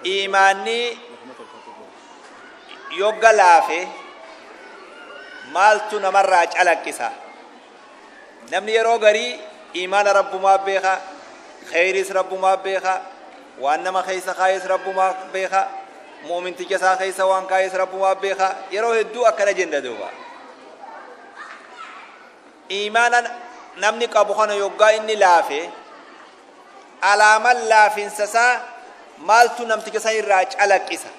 Iimaanni yogga laafe maaltu namarraa calaqqisa? Namni yeroo garii iimaana Rabbumaa beeka, kheyriis Rabbumaa beeka, waan nama keessa kaayes Rabbumaa beeka, mu'minticha isaa keessa waan kaayes Rabbumaa beeka. Yeroo hedduu akkana jenna duuba. Iimaana namni qabu kana yoggaa inni laafe, alaaman laafinsa isaa maaltu namticha san irraa calaqqisa?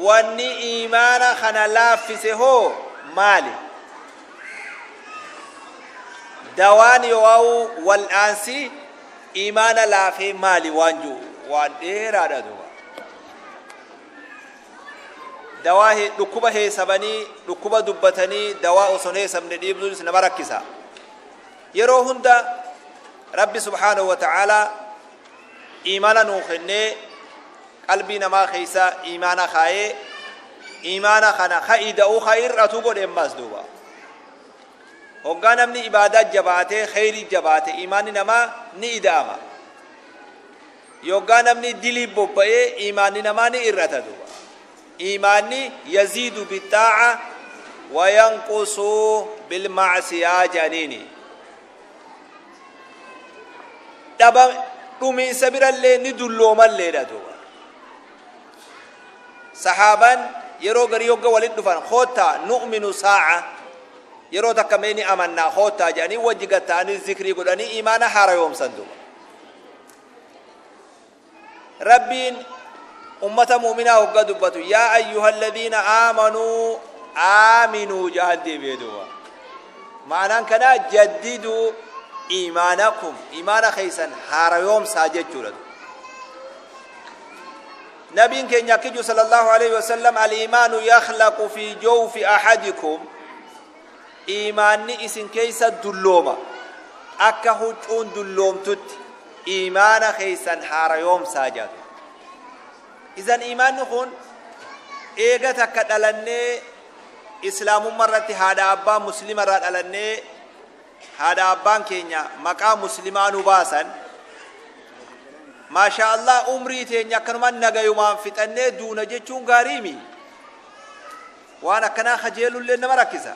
Wanni iimaana kana laaffise hoo maali? Dawaan yoo'aa'u wal'aansi iimaana laafee maali waan jiru waan dheeraadha duuba. Dawaa dhukkuba heesabanii dhukkuba dubbatanii dawaa osoo hin heesabne dhiibsuunis nama rakkisa. Yeroo hunda Rabbi subhaanahu wa ta'aalaa iimaana nuu kennee, qalbii namaa keessa iimaana kaayee, iimaana kana ka ida'u ka hir'atu godhe. Ammaas duuba hoggaa namni ibaadaa jabaatee, kheyrii jabaate, iimaanni namaa ni ida'ama. Yoggaa namni dilii bobba'ee, iimaanni namaa ni hir'ata duuba. Iimaanni yaziidu bixaa'a wa yanqusu bilmacsiyaa jedhaniini. Dhaba dhumiinsa birallee ni dulloomalleedha duuba. Sahaabaan yeroo garii hogga walitti dhufan, "Koottaa, nu'minu saa'a, yeroo takka mee ni amannaa, koottaa," jedhanii wajji gatta'anii zikrii godhanii imaana haarayoomsan duuba. Rabbiin ummata mu'minaa hogga dubbatu, "Yaa ayyuha alladhiina aamanuu aaminuu," jedhan deebi'ee duuba. Ma'anaan kanaa jaddiduu iimaanakum, iimaana keessan haarayoomsaa jechuudha. Nabiin keenya akki jiru sallallahu alaihi wasallam, "Al-iimaanu yakhlaqu fi jawfi ahadikum," iimaanni isin keessa dullooma akka huccuun dulloomtutti, iimaana keessan haarayoomsaa jedhu. Isan iimaanni kun eega takka dhalannee islaamummaa irratti, haadha abbaa muslima irraa dhalannee, haadha abbaan keenya maqaa muslimaa nu baasan, maasha Allah, umrii teenya akkanumaan nagayumaan fixannee duuna jechuun gaariimi. Waan akkanaa kajeelullee nama rakkisa,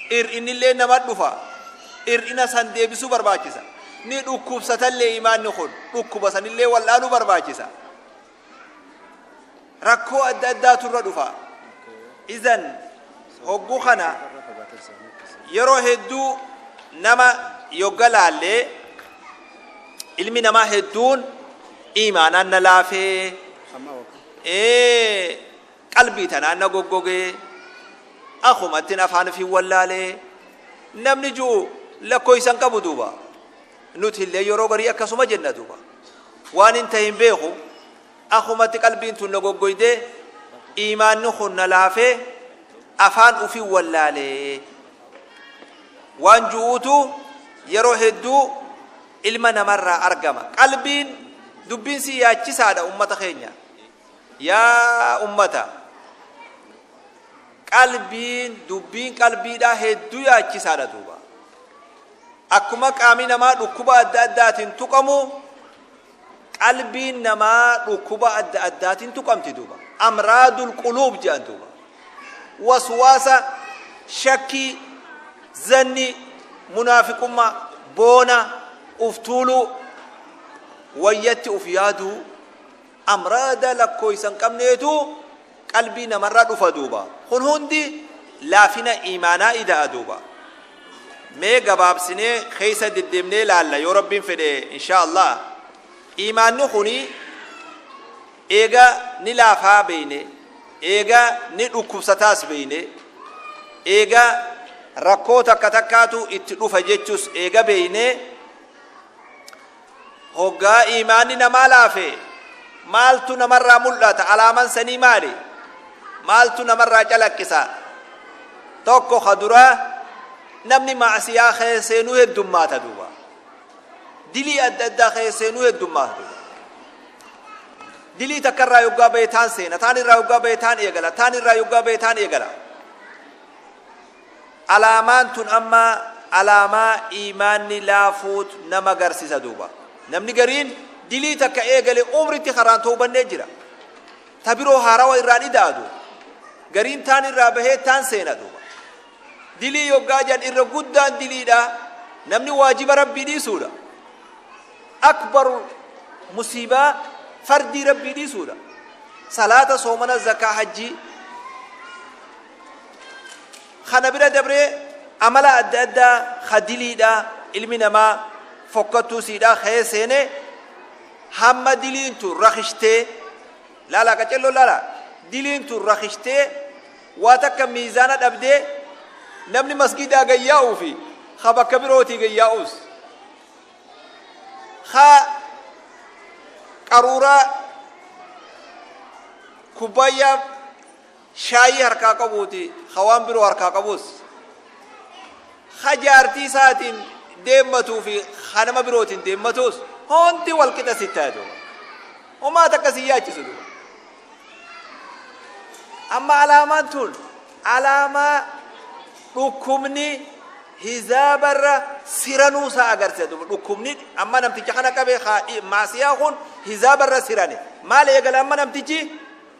ir'inillee nama dhufa. Ir'ina san deebisuu barbaachisa. Ni dhukkubsatallee, imaanni kun dhukkuba sanillee wal'aanuu barbaachisa. Rakkoo adda addaatu irra dhufa. Izan hogguu kana yeroo hedduu nama yogga laallee, ilmi namaa hedduun imaanaan na laafee, qalbii tanaan na goggogee, akumattin afaan fi wallaalee namni ji'u lakkoofsan qabu duuba. Nuti illee yeroo garii akkasuma jenna duuba. Waan hin ta'in beeku, akumatti qalbiin tun na goggoydee, imaanni kun na laafee, afaan ufii wallaalee waan ju'uutu yeroo hedduu ilma namarraa argama. Qalbiin dubbiin si yaachisaadha. Ummata keenya, yaa ummata, qalbiin dubbiin qalbiidhaa hedduu yaachisaadha duuba. Akkuma qaamni namaa dhukkuba adda addaatiin tuqamu, qalbiin namaa dhukkuba adda addaatiin tuqamti duuba. Amraadul quluub jedhan duuba. Waswaasa, shakkii, zanni, munaafiqummaa, boona, uftuuluu, wayyatti uf yaaduu, amraada lakkooysa hin qabneetu qalbii namarraa dhufa duuba. Kun hundi laafina imaanaa ida'a duuba. Mee gabaabsinee keessa deddeemnee laalla yoo Rabbiin fedhe, insha Allah. Imaanni kuni eega ni laafaa beeyne, eega ni dhukkubsataas beeyne, eega rakkoo takka takkaatu itti dhufa jechus eega beeyne, hoggaa imaanni namaa laafe maaltu namarraa mul'ata? Alaaman sanii maali? Maaltu namarraa calaqqisa? Tokko ka duraa, namni macsiyaa keessa seenuu heddummaata duuba. Dilii adda addaa keessa seenuu heddummaata duuba. Dilii takka irraa yoggaa bahe taan seena, taan irraa yoggaa bahe taan eegala, taan irraa yoggaa bahe taan eegala. Alaamaan tun amma alaamaa iimaanni laafuut nama garsisa duuba. Namni gariin Dilii takka eegale umritti karaan toobannee jira. Ta biroo haarawa irraan ida'a duuba. Gariin taan irraa bahee taan seena duuba. Dilii yoggaa jedhan irra guddaan diliidha namni waajiba Rabbii dhiisuudha. Akbaru musiibaa fardii Rabbii dhiisuudha. Salaata, soomana, zakaa, hajjii. Kana bira dabree amala adda addaa ka diliidha ilmi namaa fokkattuu siidha kee seene hamma diliin tun rakishtee laalaa qacelloo laalaa diliin tun rakishtee waa takka miizaana dhabdee namni masgidaa gayyaa'uu fi ka bakka birootii gayyaa'us ka qaruuraa kubbaayyaa shaayii harkaa qabuuti ka waan biroo harkaa qabus ka jaartii isaatiin deemmatuu fi ka nama birootiin deemmatus hundi wal qixa sitti ta'a duuba. Homaa takka si yaachisu duuba. Amma alaamaan tun alaamaa dhukkubni hizaabarra siranuu isaa agarsiisa duuba. Dhukkubni amma namticha kana qabee maasiyaa kun hizaabarra sirane. Maal eegala amma namtichi?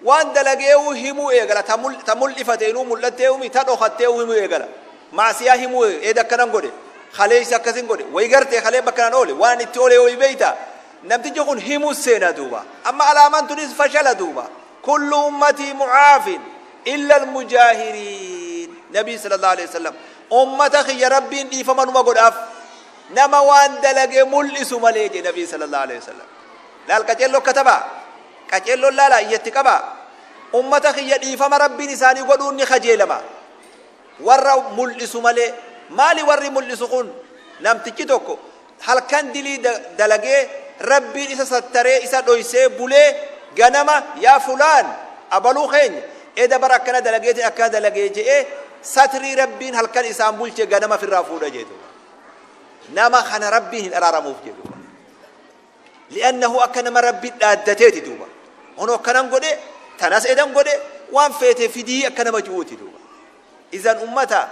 Waan dalageehu himuu eegala. Ta mul'ifateenuu mul'atteehumi ta dhokatteehu himuu eegala. Maasiyaa himuu eeda akkanan godhe. Kaleessa akkasin godhe. Wayi gartee kalee bakka nan oole. Waan itti oole wayi beeyta. Namtichi kun himuu seena duuba. Amma alaamaan tunis fashala duuba. Kullu ummatii mucaafin illa almujaahiriin. Nabii sallallahu alaihi wasallam. Ummata kiyya Rabbiin dhiifama numa godhaaf. Nama waan dalage mul'isu malee je Nabii sallallahu alaihi wasallam. Laal qaceelloo katabaa. Qaceelloon laalaa iyyatti qabaa. Ummata kiyya dhiifama Rabbiin isaanii godhuun ni kajeelama. Warra mul'isu malee. Maali warri mul'isu kun? Namtichi tokko halkan dilii dalagee Rabbiin isa sattaree isa dhoysee bulee ganama yaa fulaan abaluu keenya eda bara akkana dalageetiin akkana dalagee je'ee satrii Rabbiin halkan isaan bulche ganama firraa fuudha jedhu. Nama kana Rabbiin hin araaramuuf jedhu. Li'annahu akka nama Rabbi dhaaddateeti duuba. Honoo akkanan godhe tanas edan godhe waan feete fidii akka nama ju'uuti duuba. Izan ummata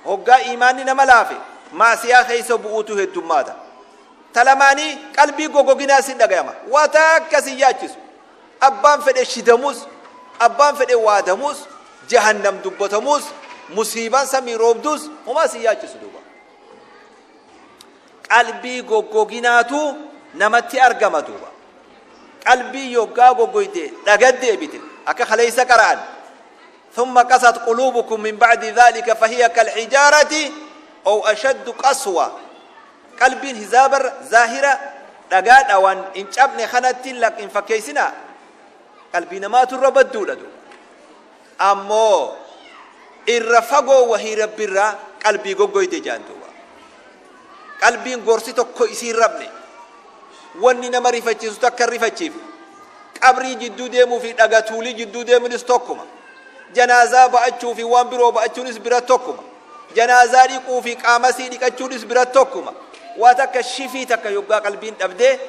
hoggaa iimaanni nama laafe maasiyaa keessa bu'uutu heddummaata. Ta lamaanii qalbii gogoginaa sin dhagayama. Waa takka sin yaachisu. Abbaan fedhe shidamus, abbaan fedhe waadamus, jahannam dubbatamus, musiibaan samii roobdus homaa sin yaachisu duuba. Qalbii goggoginaatu namatti argama duuba. Qalbii yoggaa goggoyte dhagat deebite akka kaleessa qara'an. ثم قست قلوبكم من بعد ذلك فهي كالحجارة أو أشد قسوة. Qalbiin hizaabarra zaahira dhagaa dhawan hin cabne kanatti hin fakkeessinaa. Qalbii namaatu irra badduudha duuba. Ammoo irra fagoo wahii Rabbirraa qalbii goggoyte jedhan duuba. Qalbiin gorsi tokko isii hin rabne. Wanni nama rifachiisu takka hin rifachiifne. Qabrii jidduu deemuu fi dhaga tuulii jidduu deemuunis tokkuma. Janaazaa ba'achuu fi waan biroo ba'achuunis bira tokkuma. Janaazaa dhiquu fi qaamasii dhiqachuunis bira tokkuma. Waa takka shifii takka yoggaa qalbiin dhabdee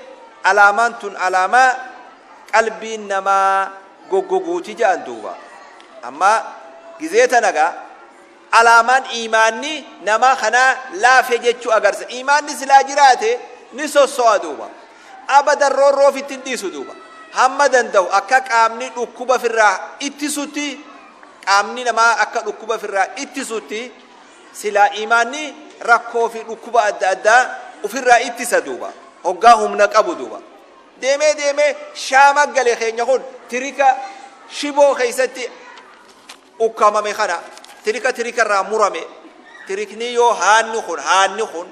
alaamaan tun alaamaa qalbiin namaa goggoguuti jedhan duuba. Amma gizee tana gaa alaamaan iimaanni namaa kanaa laafe jechuu agarsiisa. Iimaanni silaa jiraate ni sosso'a duuba. Abadan roorroo ofitti hin dhiisu duuba. Hamma danda'u akka qaamni dhukkuba firraa ittisutti, qaamni namaa akka dhukkuba firraa ittisutti silaa iimaanni rakkoo fi dhukkuba adda addaa ofirraa ittisa duuba. Hoggaa humna qabu duuba. Deemee deemee shaama gale keenya kun tirika shiboo keessatti ukkaamame kana tirika tirika irraa murame. Tirikni yoo haanni kun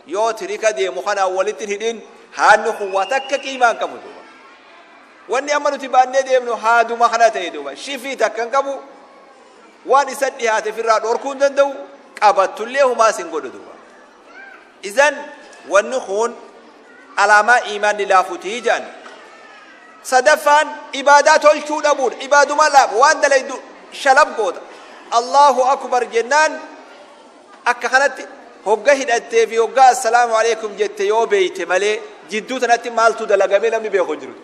yoo tirika deemu kana walitti hin hidhin, haanni kun waa takka qiimaa hin qabu duuba. Wanni amma nuti baannee deemnu haaduma kana ta'e duuba. Shifii takka hin qabu, waan isa dhihaate ofirraa dhorkuu hin danda'u, qabattullee humaas hin godhu duuba. Izan wanni kun alaamaa iimaanni laafutii jedhan. Sadaffaan ibaadaa tolchuu dhabuudha. Ibaaduma laafu waan dalaydu shalab goota. Allahu akbar jennaan akka kanatti hogga hidhattee fi hogga assalaamu alaikum jette yoo beeyte malee jidduu tanatti maaltu dalagamee namni beeku hin jiru.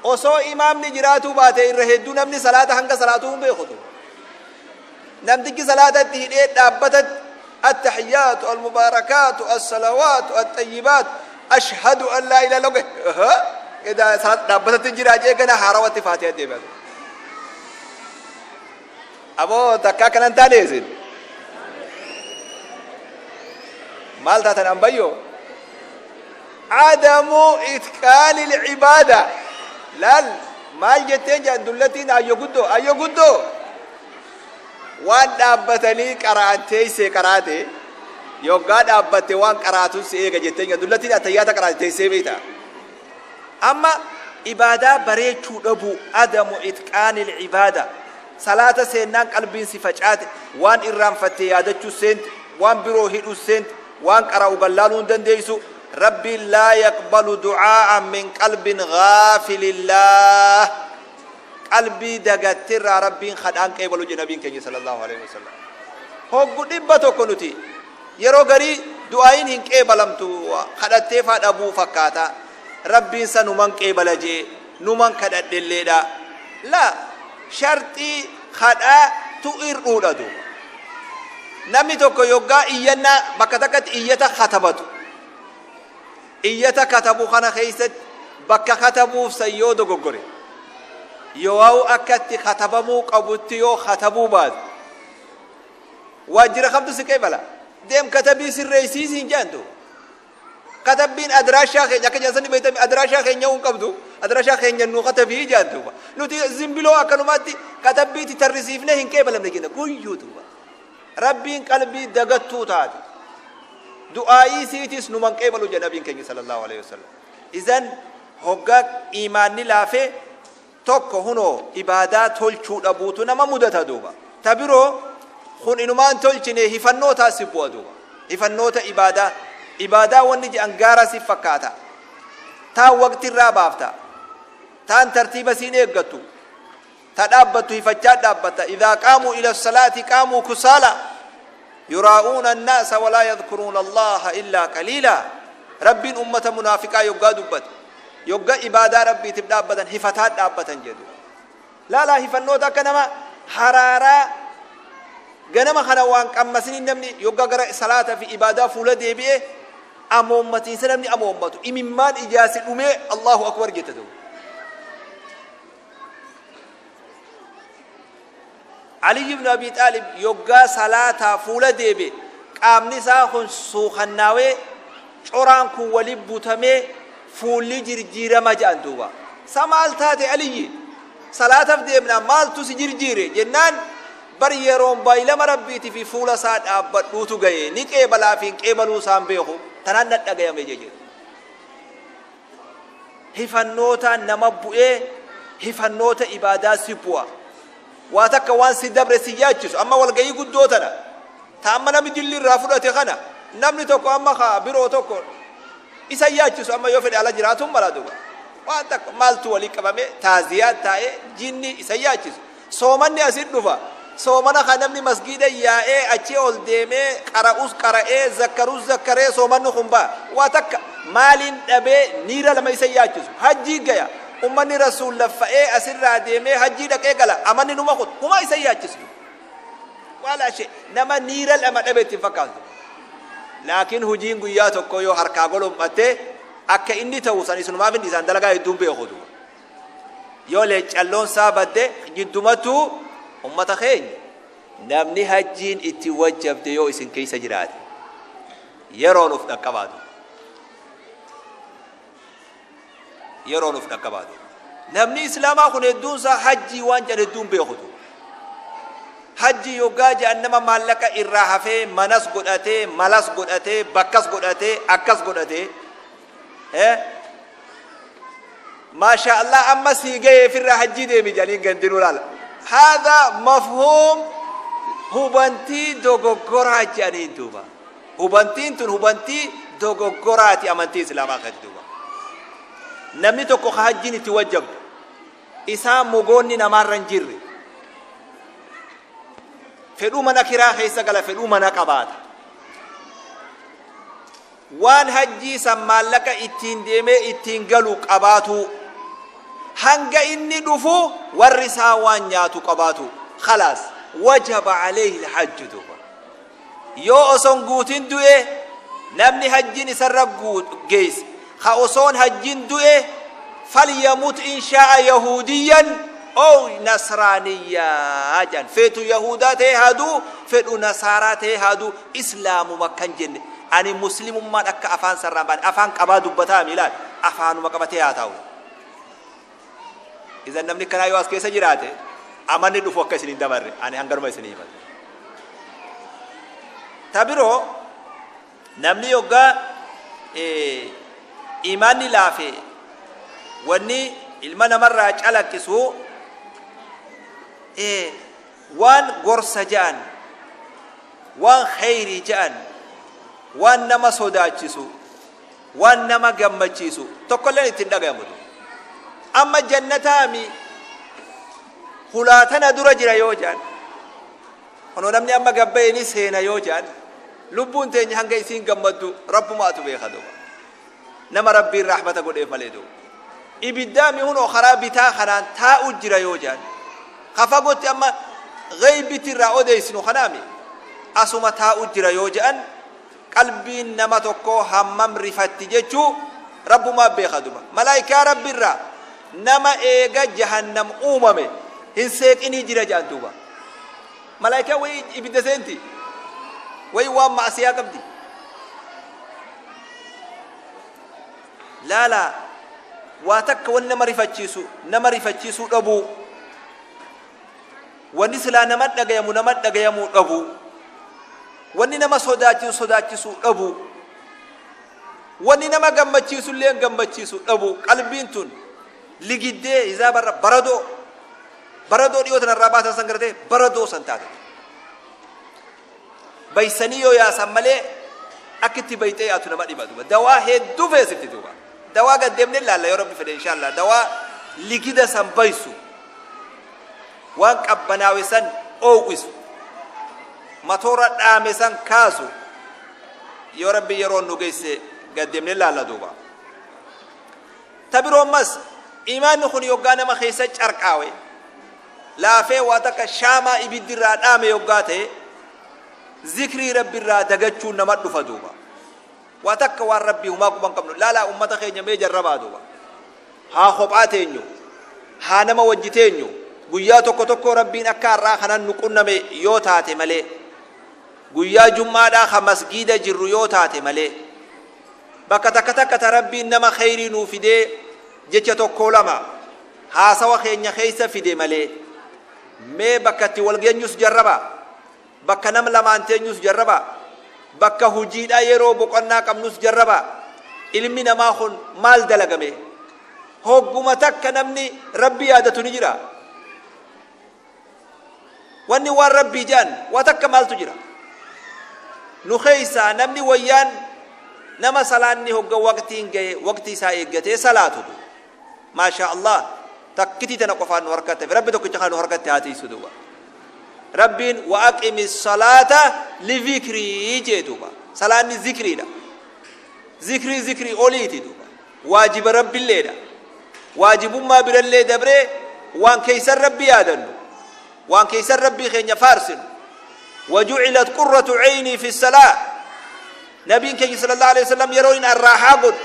Osoo imaamni jiraatuu baate irra hedduu namni salaata hanga salaatuu hin beeku. Namtichi salaatatti hidhee dhaabbatatti attahiyaatu almubaarakaatu assalawaatu attayibaat Ashhadu an laa ilaaha illallah. Edaa dhaabbatatti jira jee gana haarawatti faatiha deebi'a. Aboo takkaa kanan taane isin. Maal taatan ambayyoo? Adamu itqaanil ibaada. Laal maal jetteen jedhan dullattiin ayyo guddoo ayyo guddoo. Waan dhaabbatanii qara'an teessee qaraate yoggaa dhaabbatte waan qaraatun si eega jetteen jedhan dullattiin attayyaata qaraate teessee beekta. Amma ibaadaa bareechuu dhabuu, adamu itqaanil ibaada. Salaata seennaan qalbiin si facaate, waan irraanfatte yaadachuu seente, waan biroo hidhuu seente, waan qara'u gallaaluu hin dandeessu. Rabbiin laa yaqbalu du'aa'an min qalbin ghaafilillah. Qalbii dagatte irraa Rabbiin kadhaan qeebalu jedhe nabiin keenya sallallahu alaihi wasallam. Hoggu 100 nuti yeroo garii du'aayin hin qeebalamtu kadhattee faa dhabuu fakkaata. Rabbiin sa numan qeebala jee numan kadhadhelleedha. La sharxii kadhaa tu ir'uudha duuba. Namni tokko yoggaa iyyannaa bakka takkatti iyyata katabatu. Iyyata katabu kana keessatti bakka katabuuf san yoo dogoggore yooawu akka itti katabamuu qabutti yoo katabuu baate waajjira kamtu si qeebala? Deem katabii sirreessii siin jedhan duuba. Katabbiin adiraashaa keenya akka jedhan sani beektami adiraashaa keenya hin qabdu adiraashaa keenya nuu katabii jedhan duuba. Nuti zimbiloo akkanumaatti katabbiitti tarrisiifnee hin qeebalamne jenna guyyuu duuba. Rabbiin qalbii dagattuu taate du'aa'ii isiitis numan qeebalu jedhe nabiin keenya sallallahu alaihi wasallam. Izan hoggaa iimaanni laafee tokko hunoo ibaadaa tolchuu dhabuutu nama mudata duuba. Ta biroo kun inumaan tolchine hifannootaa si bu'a duuba. Hifannoota ibaadaa ibaadaa wanni jedhan gaara si fakkaata. Taan waqtirraa baafta. Taan tartiiba siin eeggattu. Ta dhaabbattu hifachaa dhaabbatta. Idhaa qaamuu ila salaati qaamuu kusaala yuraa'uuna annaasa walaa yadhkuruuna Allaaha illaa qaliilaa. Rabbiin ummata munaafiqaa yoggaa dubbate yogga ibaadaa Rabbiitiif dhaabbatan hifataa dhaabbatan jedhu. Laalaa hifannoota akka nama haraaraa ganama kana waan qammasiniin namni yogga gara salaata fi ibaadaa fuula deebi'e amoommatiinsa namni amoommatu imimmaan ijaasi dhumee Allahu akbar jette duuba. Aliyyi ibn Abi Xaalib yoggaa salaataa fuula deebi'e qaamni isaa kun suukannaawee coraan kun wali butamee fuulli jirjiirama jedhan duuba. Sa maal taate Aliyyi? Salaataf deemnaa maaltu si jirjiire jennaan bar yeroon baay'ilama Rabbiitii fi fuula isaa dhaabbadhuutu gaye ni qeebalaa fi hin qeebaluu isaan beeku tanaan nadhagayame jedhe. Hifannootaan nama bu'ee hifannoota ibaadaa si bu'a. Waa takka waan si dabre si yaachisu. Amma walgahii guddoo tana ta amma namni dilli irraa fudhate kana namni tokko amma ka biroo tokko isa yaachisu amma yoo fedhe ala jiraatuun mala duuba. Waan takka maaltu walii qabame taaziyaa taa'ee jinni isa yaachisu. Soomanni asit dhufa. Soomana kan namni masgiida yaa'ee achii ol deemee qara'us qara'ee zakkarus zakkaree soomanni kun ba'a. Waa takka maaliin dhabee niira lama isa yaachisu. Hajjii gaya. Ummanni Rasuul laffa'ee asirraa deemee hajjii dhaqee gala. Amanni numa kun humaa isa yaachisu. Wala shee nama niira lama dhabe itti hin fakkaatu. Laakiin hojiin guyyaa tokko yoo harkaa golom'atte akka inni ta'u san isinumaaf hin dhiisaan dalagaa hedduun beeku. Yoo leeccalloon isaa badde jiddumattuu ummata keenya namni hajjiin itti wajjabde yoo isin keessa jiraate yeroon uf dhaqqabaatu. Yeroon uf dhaqqabaatu. Namni islaamaa kun hedduun isaa hajjii waan jedhan hedduun beekutu. Hajji yoggaa jedhan nama maallaqa irraa hafee manas godhatee malas godhatee bakkas godhatee akkas godhatee Maashaa Allah amma sii gahee firraa hajjii deemi jedhanii gandinuu laala. Haadha mafhuum hubantii dogoggoraa jedhaniin duuba. Hubantiin tun hubantii dogoggoraati amantii islaamaa keessatti duuba. Namni tokko ka hajjiin itti wajjabdu isaa mogoonni namaarra hin jirre fedhuu mana kiraa keessa gala fedhuu mana qabaata. Waan hajjii san maallaqa ittiin deemee ittiin galu qabaatuu. Hanga inni dhufu warri isaa waan nyaatu qabaatuu. Khalaas wajaba aleyhi alhajju duuba. Yoo osoo hin guutin du'e namni hajjiin isarra geesse Ka osoon hajjin du'e falyamut in shaa'a yahuudiyyan ow nasraaniyyaa jedhan. Feetu yahuudaa ta'ee haa du'u, fedhu nasaaraa ta'ee haa du'u, islaamuma kan jenne. Ani muslimummaan akka afaan sarraan baane afaan qabaa dubbataa miilaan afaanuma qabatee haa taa'u. Idan namni kanaa yoo as keessa jiraate amanni dhufu akka isin hin dabarre ani hanganuma isin himatu. Ta biroo, namni yoggaa imaanni laafe wanni ilma namarraa calaqqisu waan gorsa ja'an, waan kheyrii ja'an, waan nama sodaachisu, waan nama gammachiisu tokkolleen ittiin dhagayamu. Amma jannataami hulaa tana dura jira yoo ja'an, kunoo namni amma gabbayee ni seena yoo ja'an, lubbuun teenya hanga isiin gammaddu rabbumaatu beeka duuba. Nama rabbiin rahmata godheef malee duuba. Ibiddaami hunoo karaa bitaa kanaan taa'u jira yoo ja'an, ka fagootti amma gaybitti irraa odeessinu kanaami asuma taa'u jira yoo ja'an, qalbiin nama tokkoo hammam rifatti jechuu rabbumaa beeka duuba. Malaayikaa rabbi irraa nama eega jahannam uumame hin seeqinii jira ja'an duuba. Malaayikaa wayii ibidda seenti, wayii waan ma'asiyaa qabdi. Laala, waa takka wanni nama rifachiisu nama rifachiisuu dhabuu, wanni silaa nama dhagayamu nama dhagayamuu dhabuu, wanni nama sodaachisu sodaachisuu dhabuu, wanni nama gammachiisu illee gammachiisu dhabuu. Qalbiin tun ligiddee hizaabarra baradoo baradoo dhiyoo tanarraa baasan san gartee baradoo san taate. Baysanii yoo yaasan malee akka itti bayxee yaatu nama dhiba duuba. Dawaa hedduu feesifti duuba. Dawaa gad deemnee ilaalla yoo rabbi fedhe inshallah. Dawaa ligida san baysu, waan qabbanaawe san oowwisu, matoora dhaame san kaasu, yoo rabbi yeroon nu geesse gad deemnee ilaalla duuba. Ta biroo ammas, imaanni kun yoggaa nama keessa carqaawe laafee waa takka shaamaa ibiddi irraa dhaame yoggaa ta'e, zikrii rabbi irraa dagachuun nama dhufa duuba. Waa takka waan rabbii humaa quban qabnu. Laalaa, ummata keenya, mee jarrabaa duuba. Haa kophaa teenyu, haa nama wajji teenyu, guyyaa tokko tokko rabbiin akka har'aa kanan nu qunname yoo taate malee, guyyaa jum'aadhaa ka masgiida jirru yoo taate malee, bakka takka takka ta rabbiin nama kheyrii nuu fidee jecha tokko lama haasawa keenya keessa fide malee, mee bakka itti wal geenyus jarraba, bakka nam lamaan teenyus jarraba, bakka hujiidhaa yeroo boqonnaa qabnus jarraba. Ilmi namaa kun maal dalagame? Hogguma takka namni rabbi yaadatu ni jira? Wanni waan rabbii jedhan waa takka maaltu jira? Nu keeysaa namni wayyaan nama salaanni hogga waqtiin gahe waqtii isaa eeggatee salaatu, maashaa Allah, takkitii tana qofaan nu harkatti hafe. Rabbi tokkicha kana nu harkatti haa tiisu duuba. Rabbiin wa aqimi salaata lidhikrii jee duuba. Salaanni zikriidha, zikrii zikrii oliiti duuba. Waajiba rabbilleedha. Waajibummaa birallee dabree waan keeysan rabbi yaadannu, waan keeysan rabbii keenya faarsinu. Wajucilat qurratu ceynii fi salaa. Nabiin keenya sallallahu alaihi wasallam yeroo in arraahaa godhu,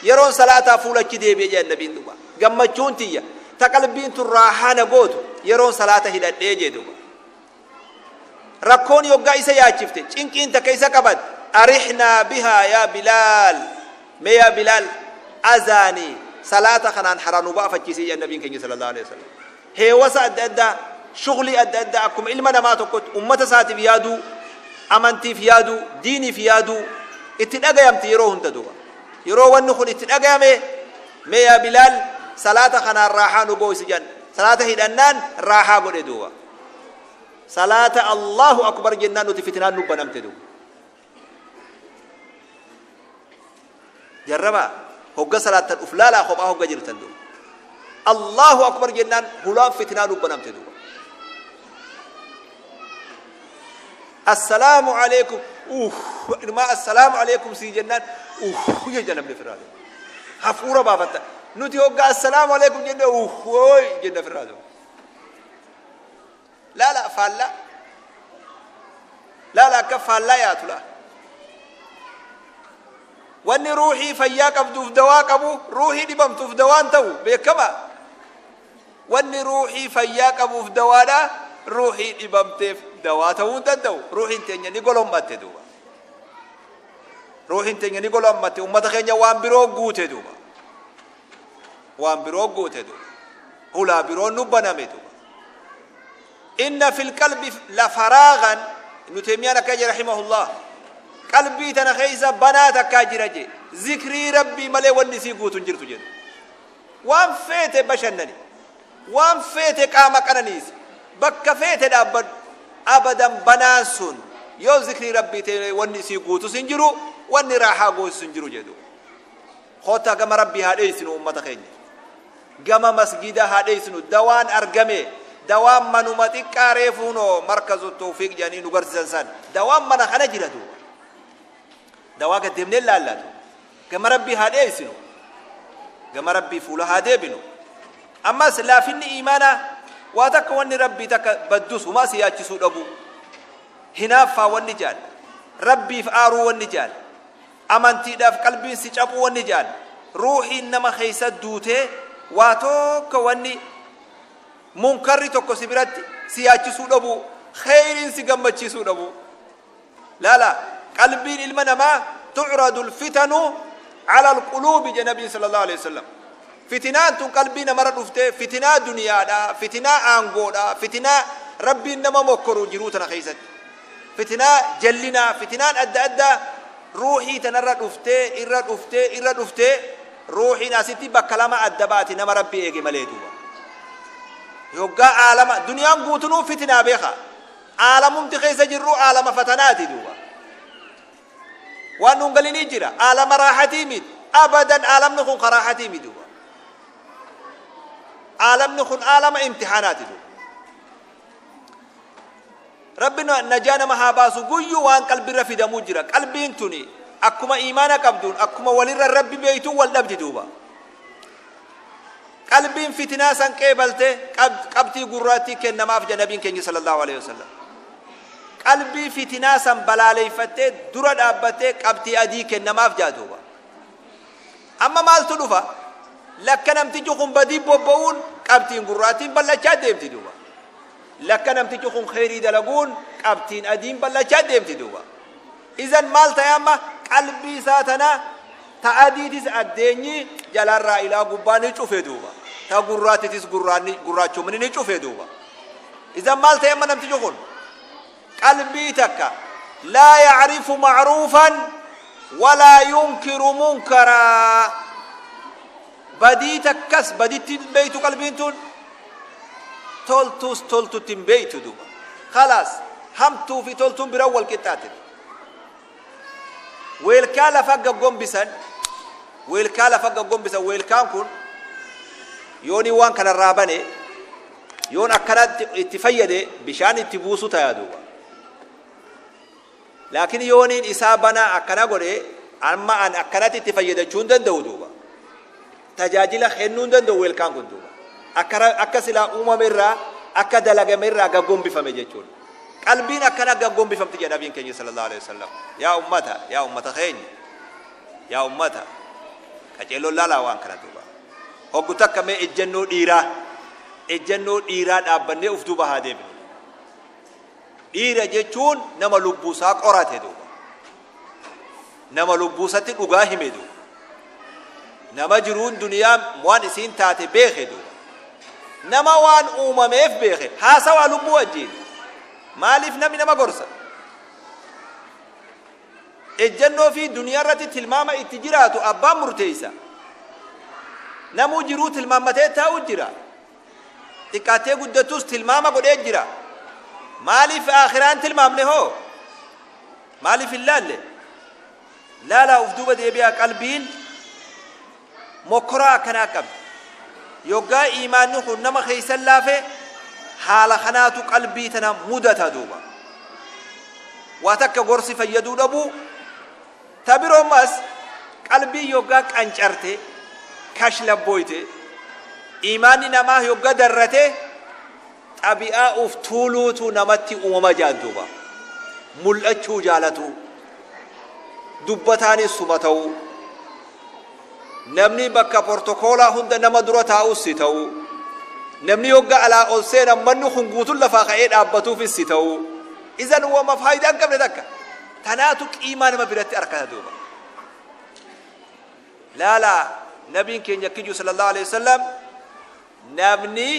yeroon salaataa fuulachi deebi'e jedhan nabiin duuba. Gammachuun tiyya ta qalbiin tun raahaa na gootu yeroon salaata hidhadhee jee duuba. Rakkoon yoggaa isa yaachifte, cinqiin takka isa qabat, arixnaa bihaa yaa Bilaal, mee yaa Bilaal azaanii salaata kanaan haraa nu baafachiisee jedhan nabiin keenya sallallahu alaihi wasallam. Heewasa adda addaa, shuglii adda addaa, akkuma ilma namaa tokkotti ummata isaatiif yaaduu, amantiif yaaduu, diiniif yaaduu itti dhagayamti yeroo hunda duuba. Yeroo wanni kun itti dhagayame, mee yaa Bilaal salaata kanaan raahaa nu gooysi jedhan. Salaata hidhannaan raahaa godhe duuba. Salaata Allahu akbar jennaan nuti fitnaan nu banamte duuba. Jarrabaa, hogga salaattan uf laalaa, kophaa hogga jirtan duuba. Allahu akbar jennaan hulaan fitnaa nu banamte duuba. Assalaamu alaikum, inumaa assalaamu alaikum sii jennaan jecha namni firraa duuba. Hafuura baafatta. Nuti hogga assalaamu alaikum jenne ooy jenna firraa duuba. Laala, faallaa. Laala, akka faallaa yaatu laa. Wanni ruuhii fayyaa qabduuf dawaa qabu ruuhii dhibamtuuf dawaan ta'u beekama. Wanni ruuhii fayyaa qabuuf dawaadha, ruuhii dhibamteef dawaa ta'uu hin danda'u. Ruuhiin teenya ni golommatte duuba. Ruuhiin teenya ni golommatte, ummata keenya waan biroo guute duuba. Waan biroo guute duuba. Hulaa biroo nu baname duuba. Inna fil qalbi la faraagan, Ibnu Teeymiyaan akka jedhe rahimahullah, qalbii tana keessa banaa takkaa jira je, zikrii Rabbii malee wanni isii guutu hin jirtu jedhu. Waan feete bashannani, waan feete qaama qananiisi, bakka feete dhaabbadhu, abadan banaan sun yoo zikrii Rabbii ta'e wanni isii guutus hin jiru, wanni raahaa goosus hin jiru jedhu. Kottaa gama Rabbii haa dheessinu ummata keenya. Gama masgiidaa haa dheessinu. Dawaan argame. Dawaan manuma xiqqaa reefuunoo markazu tawfiiq jedhanii nu garsiisan san. Dawaan mana kana jira duuba. Dawaa gad deemnee laallaa duuba. Gama Rabbii haa dheessinu. Gama Rabbii fuula haa deebinu. Ammas laafinni iimaanaa waa takka wanni Rabbii takka baddus humaa si yaachisuu dhabuu. Hinaaffaa wanni jedhan. Rabbiif aaruu wanni jedhan. Amantiidhaaf qalbiin si caphuu wanni jedhan, ruuhiin nama keessa duutee waa tokko wanni munkarri tokko si biratti si yaachisuu dhabuu, kheeyriin si gammachiisuu dhabuu. Laala, qalbiin ilma namaa tu'radu alfitanu ala alquluubi jedhe Nabiin sallallahu alaihi wasallam. Fitinaan tun qalbii namarra dhuftee, fitinaa duniyaadha, fitinaa aangoodha, fitinaa Rabbiin nama mokkoru jiruu tana keessatti. Fitinaa jallinaa, fitinaan adda addaa ruuhii tanarra dhuftee, irra dhuftee, irra dhuftee, ruuhiin asitti bakka lama adda baati nama Rabbi eege malee duuba. Yoggaa aalama, duniyaan guutunuu fitinaa beeka. Aalamumti keessa jirru aalama fatanaati duuba. Waan nuun galinii jira. Aalama raahatii miti. Abadan aalamni kun ka raahatii miti duuba. Aalamni kun aalama imtihaanaati duuba. Rabbi najaa nama haa baasu, guyyu waan qalbirra fidamuu jira. Qalbiin tuni akkuma iimaana qabduun, akkuma walirra Rabbi beeytuun wal dhabdi duuba. Qalbiin fitinaa san qeebalte qabxii gurraattii kennamaaf jedha Nabiin keenya sallallahu alaihi wasallam. Qalbii fitinaa san balaaleeffattee dura dhaabbattee qabxii adii kennamaaf jedha duuba. Amma maaltu dhufa? Lakka namtichi kun badii bobba'uun qabxiin gurraattiin bal'achaa deemti duuba. Lakka namtichi kun kheyrii dalaguun qabxiin adiin bal'achaa deemti duuba. Izan maal ta'e amma? Qalbii isaa tana ta adiitis addeenyi jalarraa ilaa gubbaa ni cufe duuba. Ta gurraattitis gurraachumni ni cufe duuba. Izan maal ta'e amma namtichi kun? Qalbii takka laa ya'rifu ma'ruufan walaa yunkiru munkaraa. Badii takkas baditti hin beeytu qalbiin tun, toltuus toltutti hin beeytu duuba. Khalaas, hamtuu fi toltuun bira wal qixxaate. Weelkaa lafa gaggombisan, weelkaa lafa gaggombisan, weelkaan kun yooni waan kanarraa bane, yoon akkanatti itti fayyade bishaan itti buusu tayaa duuba. Laakiin yooniin isaa banaa akkana godhe, amma an akkanatti itti fayyadachuu hin danda'u duuba. Tajaajila kennuu hin danda'u weelkaan kun duuba. Akka silaa uumame irraa, akka dalagame irraa gaggombifame jechuudha. Qalbiin akkana gaggombifamti jedha Nabiin keenya sallallahu alaihi wasallam. Yaa ummata, yaa ummata keenya, yaa ummata, qaceelloon laalaa waan kana duuba. Hoggu takka mee ejjennoo dhiiraa, ejjennoo dhiiraa dhaabbannee uf duuba haa deebinu. Dhiira jechuun nama lubbuu isaa qorate duuba. Nama lubbuu isatti dhugaa hime duuba. Nama jiruun duniyaa waan isiin taate beeke duuba. Nama waan uumameef beeke. Haasawaa lubbuu wajjiin. Maaliif namni nama gorsa? Ejjennoo fi duniyaa irratti tilmaama itti jiraatu abbaan murteessa. Namuu jiruu tilmaammatee taa'u jira. Xiqqaattee guddattus tilmaama godhee jira. Maaliif aakhiraan tilmaamne hoo? Maaliif hin laalle? Laalaa uf duuba deebi'aa, qalbiin mokkoraa akkanaa qabdi. Yoggaa iimaanni kun nama keessan laafe, haala kanaatu qalbii tana mudata duuba. Waa takka gorsi fayyaduu dhabuu. Ta biroo ammas qalbiin yoggaa qancarte, kashlabbooyte, iimaanni namaa yogga darrate, xabi'aa uf tuuluutu namatti uumama jaan duuba. Mul'achuu jaalatuu, dubbataanis suma ta'uu, Namni bakka portokoolaa hunda nama dura taa'us si ta'uu. Namni yogga alaa ol seenan manni kun guutuun lafaa ka'ee dhaabbatuufis si ta'uu. Izan wama faayidaa hin qabne takka. Tanaatu qiimaa nama biratti arkata duuba. Laalaa, nabiin keenya kiju sallallahu alaihi wasallam, namni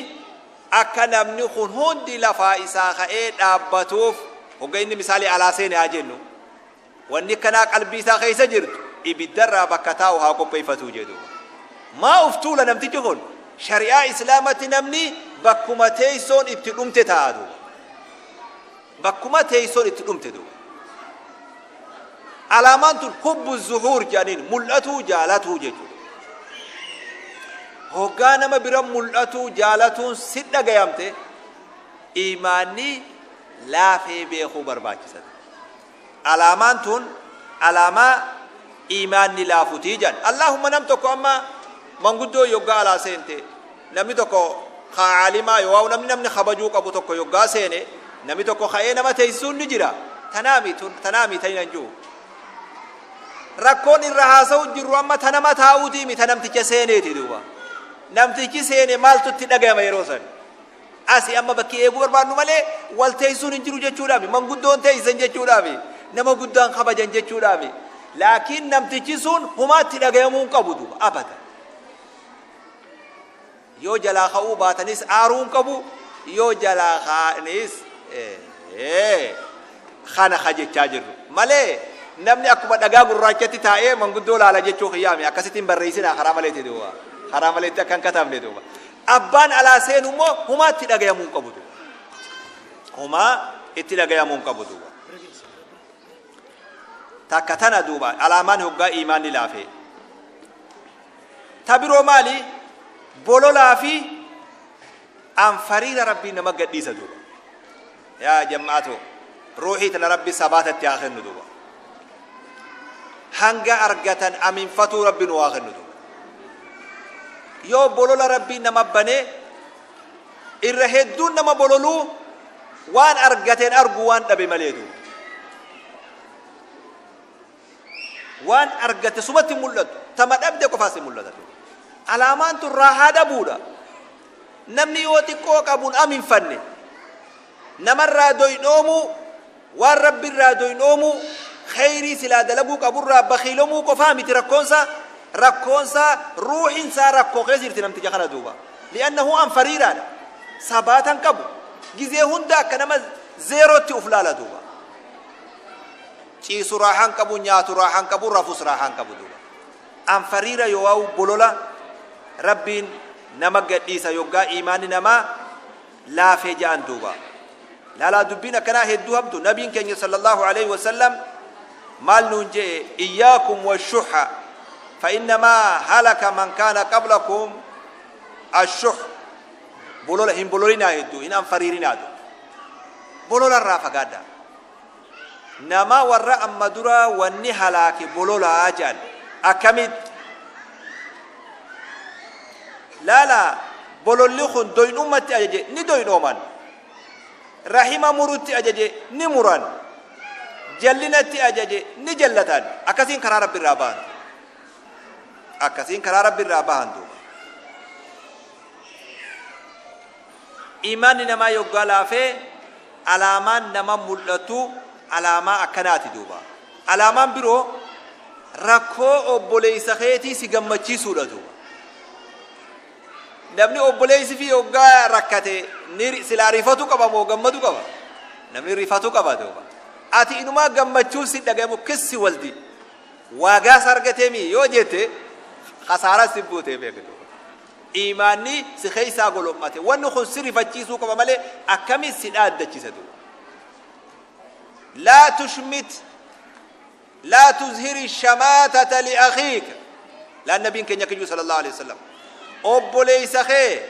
akka namni kun hundi lafaa isaa ka'ee dhaabbatuuf hogga inni misaalii alaa seene haa jennu, wanni kanaa qalbii isaa keessa jirtu ibiddarraa bakka taa'u haa qopheeffatuu jedhu. Maa uf tuula namtichi kun? Shari'aa Islaamatti namni bakkuma teessoon itti dhumte taa'a duuba. Bakkuma teessoon itti dhumte duuba. Alaamaan tun hubbu zuhuur jedhaniin, mul'atuu jaalatuu jechuudha. Hoggaa nama bira mul'atuu jaalatuun si dhagayamte, imaanni laafee beekuu barbaachisa. Alaamaan tun alaamaa imaanni laafutii jedhan. Allahumma, nam tokko amma manguddoo yoggaa alaa seente, namni tokko caalimaa yoo namni kabajuu qabu tokko yoggaa seene, namni tokko ka'ee nama teessisuun ni jira. Tanaami tanaami ta'inan jiru. Rakkoon irra haasa'u jirru amma ta nama taa'uutiimi, ta namticha seeneeti duuba. Namtichi seene maaltu itti dhagayama yeroo san? Asi amma bakki eeguu barbaadnu malee wal teessisuun hin jiru jechuudhaami. Manguddoon teessisan jechuudhaami. Nama guddaan kabajan jechuudhaami. Laakiin namtichi sun humaatti dhagayamuu hin qabu duuba abada. Yoo jalaa ka'uu baatanis aaruu hin qabu. Yoo jalaa ka'anis kana ka jechaa jirru. Malee namni akkuma dhagaa gurraachatti taa'ee manguddoo laala jechuu kiyyaami. Akkasitti hin barreessinaa karaa maleetti duuba. Karaa maleetti akka hin katabne duuba. Abbaan alaa seenu immoo humaatti dhagayamuu hin qabu duuba. Humaa itti dhagayamuu hin qabu duuba. Takka tana duuba, alaamaan hoggaa iimaanni laafee. Ta biroo maali? Bololaa fi anfariira Rabbiin nama gadhiisa duuba. Yaa jammaatoo, ruuxii tana Rabbi sabaatatti haa kennu duuba. Hanga argatan aminfatuu Rabbi nu haa kennu duuba. Yoo bolola Rabbiin nama banee, irra hedduun nama bololuu waan argateen argu waan dhabe malee duuba. Waan argate sumatti hin mul'atu. Tama dhabde qofaas hin mul'ata. Alaamaan tun raahaa dhabuudha. Namni yoo xiqqoo qabuun aminfanne, namarraa doynoomuu, waan Rabbirraa doynoomuu, kheyrii silaa dalaguu qaburraa bakiilomuu qofaa miti rakkoonsaa. Rakkoonsaa ruuhinsaa rakkoo keessa jirti namticha kana duuba. Li'annahu anfariiraadha. Sabaatan qabu. Gizee hunda akka nama zeerootti uf laala duuba. Ciisu raahaan qabu, nyaatu raahaan qabu, rafus raahaan qabu duuba. Anfariira yoo bolola Rabbiin nama gadhiisa yoggaa iimaanni namaa laafee ja'an duuba. Laalaa, dubbiin akkanaa hedduu hamtu. Nabiin keenya sallallahu alaihi wasallam maal nuun je'e? Iyyaakum washuhha, fa innamaa halaka man kaana qablakum ashuh. Bolola hin bololinaa, hedduu hin anfariirinaa duuba. Bolola irraa fagaadhaa. Nama warra amma duraa wanni halaake bololaa jedhan. Akkamitti? Laala, bololli kun doynummatti ajaje, ni doynooman. Rahima murutti ajaje, ni muran. Jallinatti ajaje, ni jallatan. Akkasiin karaa Rabbi irraa bahan. Akkasiin karaa Rabbi irraa bahan duuba. Imaanni namaa yoggaa laafee, alaamaan nama mul'atu alaamaa akkanaati duuba. Alaamaan biroo rakkoo obboleessa keetii si gammachiisuudha duuba. Namni obboleessi fi yoggaa rakkate ni silaa rifatu qaba moo gammadu qaba? Namni rifatu qaba duuba. Ati inumaa gammachuun si dhagayamu kissi waldi. Waagaas argateemi yoo jette, kasaaraa si buutee beektu. Imaanni si keessaa golommate. Wanni kun si rifachiisuu qaba malee akkamiin si dhaaddachisa duuba? Laa tushmit, laa tuzhiri shamaatata li akhiika. Laan nabiin keenya kiyyuu sallallahu alaihi wasallam, obboleessa kee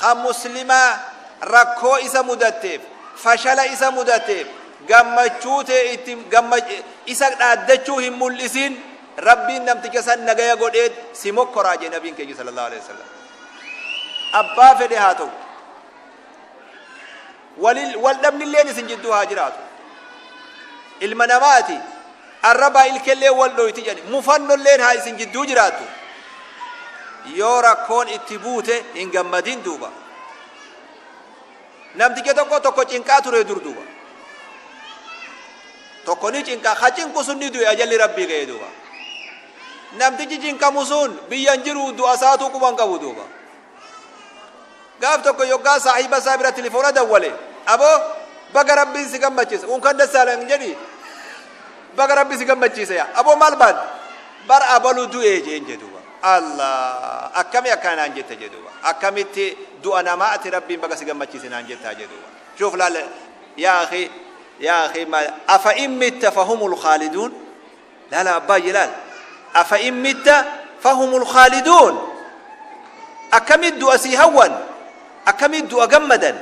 kan muslimaa rakkoo isa mudatteef, fashala isa mudatteef gammachuu tee itti isa dhaaddachuu hin mul'isin. Rabbiin namticha san nagaya godheet si mokkoraa jee nabiin keenya sallallahu alaihi wasallam. Abbaa fedhe haa ta'u, wal dhabnilleen isin jidduu haa jiraatu, ilma namaati, arrabaa ilkellee wal dhoyti jedhani, mufannolleen haa isin jidduu jiraattu. Yoo rakkoon itti buute hin gammadin duuba. Namticha tokko tokko cinqaa ture dur duuba. Tokko ni cinqa, ka cinqu sun ni du'e, ajalli Rabbii ga'e duuba. Namtichi cinqamu sun biyya hin jiru, du'a isaatuu quba hin qabu duuba. Gaaf tokko yoggaa saahiba isaa bira tilifoona dawwale, aboo baga Rabbiin si gammachiise, unkan dassaalan jedhi, baga Rabbi si gammachiise yaa aboo, maal baante, bar abalu du'e jeen jedhuuba. Allah, akkami akkana naan jette jedhuuba, akkamitti du'a namaa ati Rabbiin baga si gammachiise naan jettaa jedhuuba. Shuuf laal yaa akhi, yaa akhi, ma afa in mitta fahumul khaaliduun. Laala abbaa laal, afa in mitta fahumul khaaliduun. Akkamit du'a sii hawwan, akkamit du'a gammadan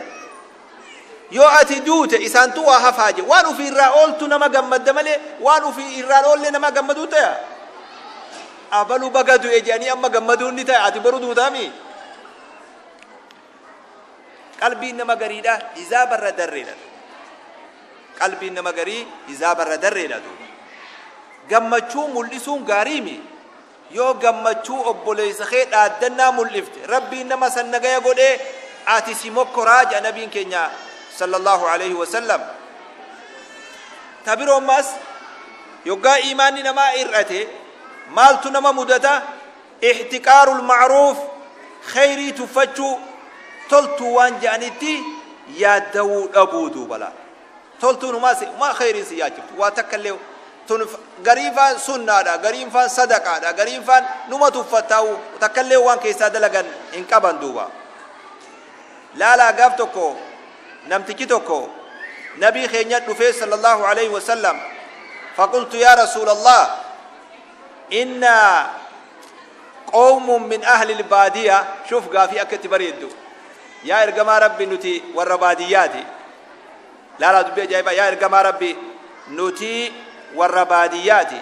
yoo ati duute? Isaantu waa hafaa je. Waan ufii irraa ooltu nama gammadda malee, waan ufii irraan oollee nama gammaduu taya? Abalu baga du'e jedhanii amma gammaduun ni taya? Ati boru duutaami. Qalbiin nama gariidha hizaabarra darreedha. Qalbiin nama garii hizaabarra darreedha duuba. Gammachuu mul'isuun gaariimi. Yoo gammachuu obboleessa kee dhaaddannaa mul'ifte, Rabbiin nama san nagaya godhee ati si mokkoraa jedha nabiin keenya sallallahu alaihi wasallam. Ta biroo ammas, yoggaa iimaanni namaa hir'ate maaltu nama mudata? Ihtiqaarul ma'ruuf, kheyrii tuffachuu, toltuu waan je'anitti yaaddawuu dhabuu duuba. Laal, toltuun humaa si humaa kheyriin si yaachiftu waa takka illee. Tun gariin faan sunnaadha, gariin faan sadaqaadha, gariin faan numa tuffattaa'u, takka illee waan keessaa dalagan hin qaban duuba. Laalaa, gaaf tokko namtichi tokko nabii keenya dhufee sallallahu alaihi wasallam, faqultu yaa rasuulallah, inna qawmun min ahli albaadiya. Shuf gaafii akka itti bareeddu. Yaa ergamaa Rabbi, nuti warra baadiyyaati. Laalaa dubbii ajaa'ibaa. Yaa ergamaa Rabbi, nuti warra baadiyyaati,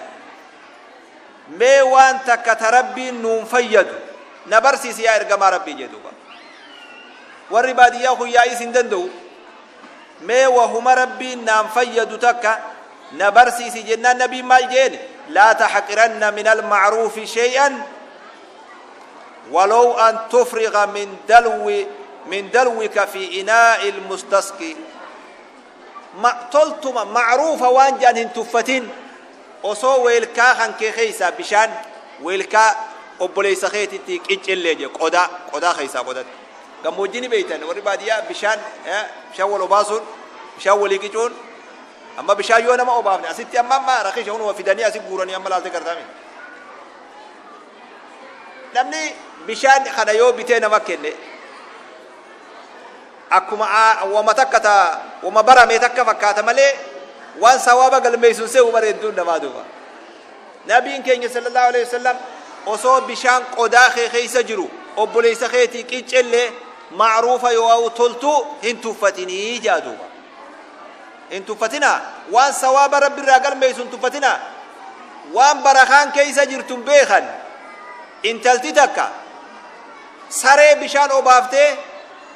mee waan takka ta Rabbiin nuun fayyadu na barsiisi yaa ergamaa Rabbii jee duuba. Warri baadiyyaa kun yaa'iis hin danda'u. Mee wahuma Rabbiin naan fayyadu takka na barsiisi jennaan, nabiin maal jeen? Laa taxqiranna min almacruufi shay'an walow an tufriga min dalwika fi inaa'i almustasqi. Ma toltuma macruufa waan jedhan hin tuffatin, osoo weelkaa kan kee keessaa bishaan weelkaa obboleessa keetitti qiccillee je. Qodaa keessaa qodatti. Gammoojjii ni beeytan, warri baadiyyaa bishaan wal obaasuun, bishaan walii qicuun. Amma bishaan yoo nama obaafne asitti amma rakisha hunuma fidanii asi guuranii amma laalte gartaami. Namni bishaan kana yoo bitee nama kenne, akkuma wama takka ta wama barame takka fakkaata malee, waan sawaaba galmeessuun se'u bareedduun namaa duuba. Nabiin keenya sallallahu alaihi wasallam osoo bishaan qodaa kee keessa jiru obboleessa keetii qiccellee, macruufa yoo toltu hin tuffatinii jaa duuba. Hin tuffatinaa, waan sawaaba Rabbi irraa galmeessu hin tuffatinaa. Waan barakaan keessa jirtu hin beekan. Intalti takka saree bishaan obaaftee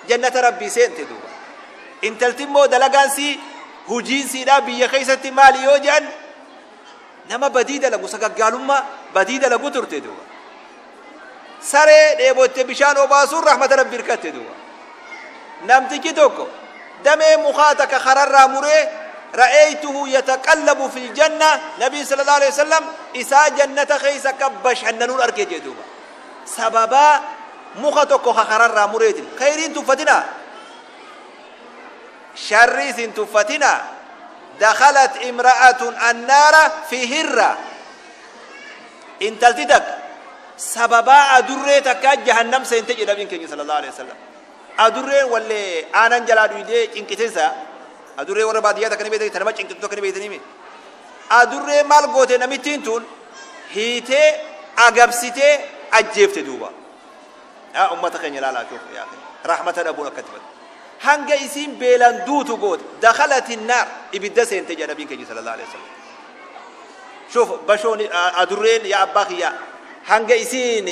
jannata Rabbii seente duuba. Intalti immoo dalagaan sii, hujiin siidhaa biyya keessatti maali yoo jedhan, nama badii dalagu, sagaggaalummaa badii dalagu turte duuba. Saree dheebotte bishaan obaasuun rahmata Rabbi hirkatte duuba. Namtichi tokko damee mukaa takka kararraa muree, ra'aytuhu yataqallabu fil janna, nabiin sallallahu alaihi wasallam isaa jannata keessa akka bashannanuun arge jee duuba. Sababaa muka tokko kararraa mureetiin. Khayriin tuffatinaa, sharriis hin tuffatinaa. Dakhalat imra'atun annaara fi hirra. Intalti takka sababaa adurree takkaa jahannam seente jedha nabiin keenya sallallahu alaihi wasallam. Adurreen wallee aanan jalaa dhuydee cinqitensa. Adurree warra baadiyyaa takka ni beektanii, ta nama cinqitu takka ni beektanii mi? Adurree maal goote? Namittiin tun hiitee agabsitee ajjeefte duuba. Yaa ummata keenya ilaalaa, cuuf yaa rahmata dhabuun akkatti badu. Hanga isiin beelaan duutu goote. Dakhalati naar, ibidda seente jedha nabiin keenya sallallahu alaihi wasallam. Shuf bashoon adurreen, yaa abbaa kiyyaa, hanga isiin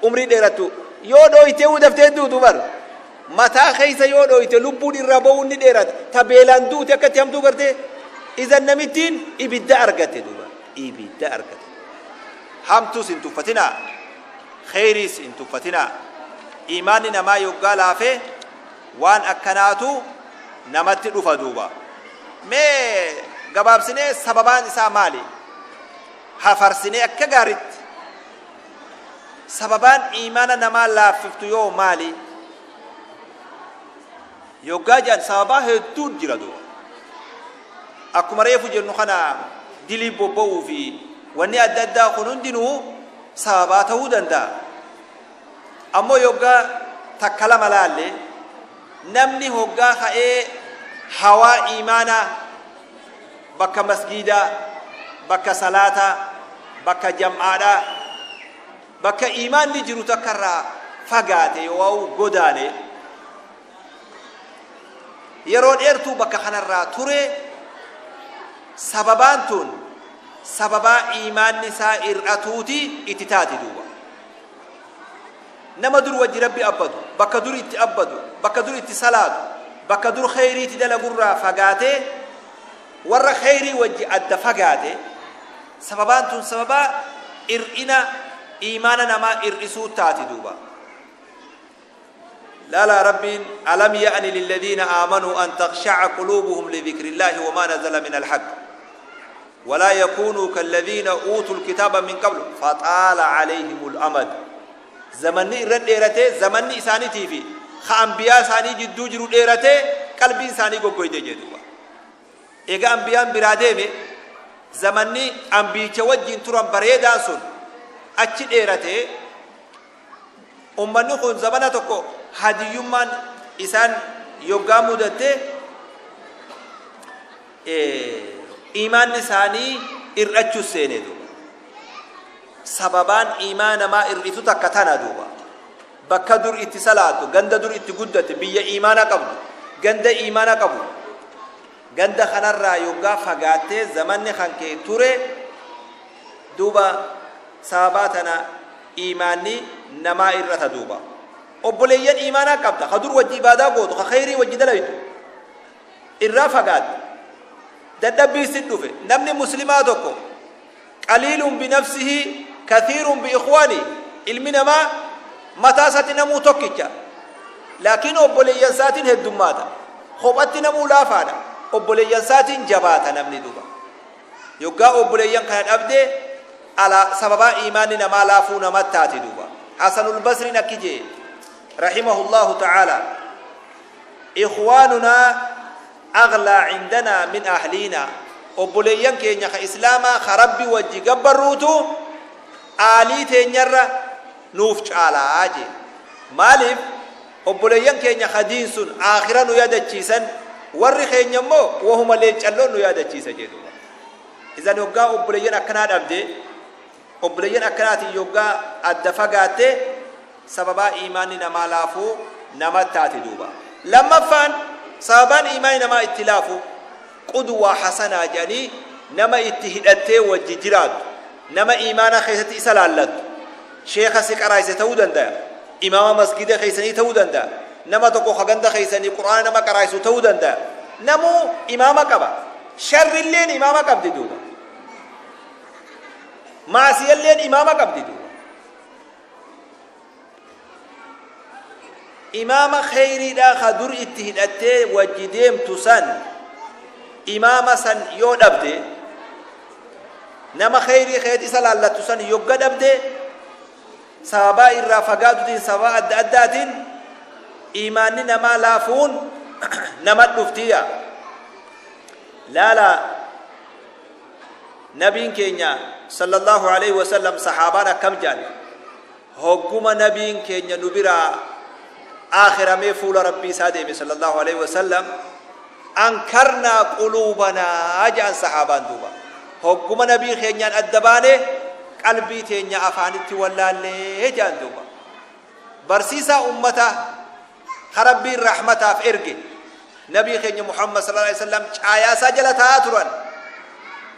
umrii dheerattu yoo dhooytee daftee duutu bar. Mataa keessa yoo dhooyte lubbuun irraa ba'uun ni dheerata. Ta beelaan duute akkatti hamtuu gartee. Isan namittiin ibidda argatte duuba. Ibidda argatte. Hamtuus hin tuffatinaa. Kheyriis hin tuffatinaa. Iimaanni namaa yoggaa laafe waan akkanaatu namatti dhufa duuba. Mee gabaabsinee sababaan isaa maali? Hafarsinee akka gaaritti. Sababaan iimaana namaa laaffiftu yoo maali? Yoggaa jedhan sababaa hedduun jira duuba. Akkuma reefu jennu kana dilii bobba'uu fi wanni adda addaa kun hundinuu sababaa ta'uu danda'a. Ammoo yoggaa takka lama laalle, namni hoggaa ka'ee hawaa iimaanaa bakka masgiidaa, bakka salaataa, bakka jam'aadhaa, bakka iimaanni jiru takka irraa fagaate yoo'u godaane, yeroo dheertuu bakka kanarraa ture, sababaan tun sababaa iimaanni isaa ir'atuuti itti taati duuba. Nama dur wajji Rabbi abbadu, bakka dur itti abbadu, bakka dur itti salaatu, bakka dur kheyriitti dalagurraa fagaatee warra kheyrii wajji adda fagaate, sababaan tun sababaa ir'ina iimaana namaa ir'isuu taati duuba. Laalaa, Rabbiin alam ya'ni lilladhiina aamanuu an takhsha'a quluubuhum lidhikrillahi wamaa nazala min alhaq walaa yakuunuu kalladhiina uutul kitaaba min qablu faxaala alayhimul amad. Zamanni irra dheeratee, zamanni isaaniitii fi ka anbiyaa isaanii jidduu jiru dheeratee, qalbiin isaanii goggoyte jee duuba. Eega anbiyaan biraa deeme, zamanni anbiyicha wajjin turan bareedaan sun achi dheeratee, ummanni kun zamana tokko hadiyyummaan isaan yoggaa mudatte iimaanni isaanii ir'achuu seene duuba. Sababaan iimaa namaa ir'isu takka tana duuba. Bakka dur itti salaatu, ganda dur itti guddate, biyya iimaana qabdu, ganda iimaana qabu, ganda kanarraa yoggaa fagaattee zamanni kan kee ture duuba, sababaa tana iimaanni namaa irrata duuba. Obboleeyyan iimaanaa qabda, ka dur wajji ibaadaa gootu, ka kheyrii wajji dalaytu irraa fagaatte, dadhabbii sit dhufe. Namni muslimaa tokko qaliilun binafsihi kathiirun biikhwaani. Ilmi namaa mataa isaatti namuu tokkicha, laakiin obboleeyyan isaatiin heddummaata. Kophatti namuu laafaadha, obboleeyyan isaatiin jabaata namni duuba. Yoggaa obboleeyyan kana dhabde, ala sababaa iimaanni namaa laafuu namat taati duuba. Hasanul Basriin akki jee rahimahullahu ta'ala: ikhwaanunaa aghlaa cindanaa min ahliinaa. Obboleeyyan keenya ka islaamaa ka Rabbi wajji gabbarruutu aalii teenyarra nuuf caalaa jee. Maaliif? Obboleeyyan keenya ka diin sun aakhira nu yaadachiisan, warri keenya immoo wahuma leencalloon nu yaadachiisa jee duuba. Idan yoggaa obboleeyyan akkanaa dhabde, obboleeyyan akkanaatiin yoggaa adda fagaatte, sababaa iimaanni namaa laafuu nama taati duuba. Lammaffaan sababaan iimaanni namaa itti laafu, qudwaa hasanaa jedhanii, nama itti hidhattee wajji jiraattu, nama iimaana keessatti isa laallattu, sheeka si qaraayse ta'uu danda'a, imaama masgida keessanii ta'uu danda'a, nama tokko ka ganda keessanii qur'aana nama qaraaysu ta'uu danda'a. Namuu imaama qaba. Sharrilleen imaama qabdi duuba. Maasiyalleen imaama qabdi duuba. Imaama kheyriidhaa ka dur itti hidhattee wajji deemtu san, imaama san yoo dhabde, nama kheyrii keet isa laallattu san yogga dhabde, sababaa irraa fagaatutiin, sababaa adda addaatiin iimaanni namaa laafuun nama dhuftiya. Laala, nabiin keenya sallallahu alaihi wasallam sahaabaan akkam jedhan? Hogguma nabiin keenya nu biraa aakhiramee fuula Rabbii isaa deeme sallallahu alaihi wasallam, ankarnaa quluubanaa jedhan sahaabaan duuba. Hogguma nabii keenyaan adda baane, qalbii teenya afaanitti wallaallee jedhan duuba. Barsiisaa ummata ka Rabbiin rahmataaf erge, nabii keenya Muhammad sallallahu alaihi wasallam, caayaasaa jala taa'aa turan.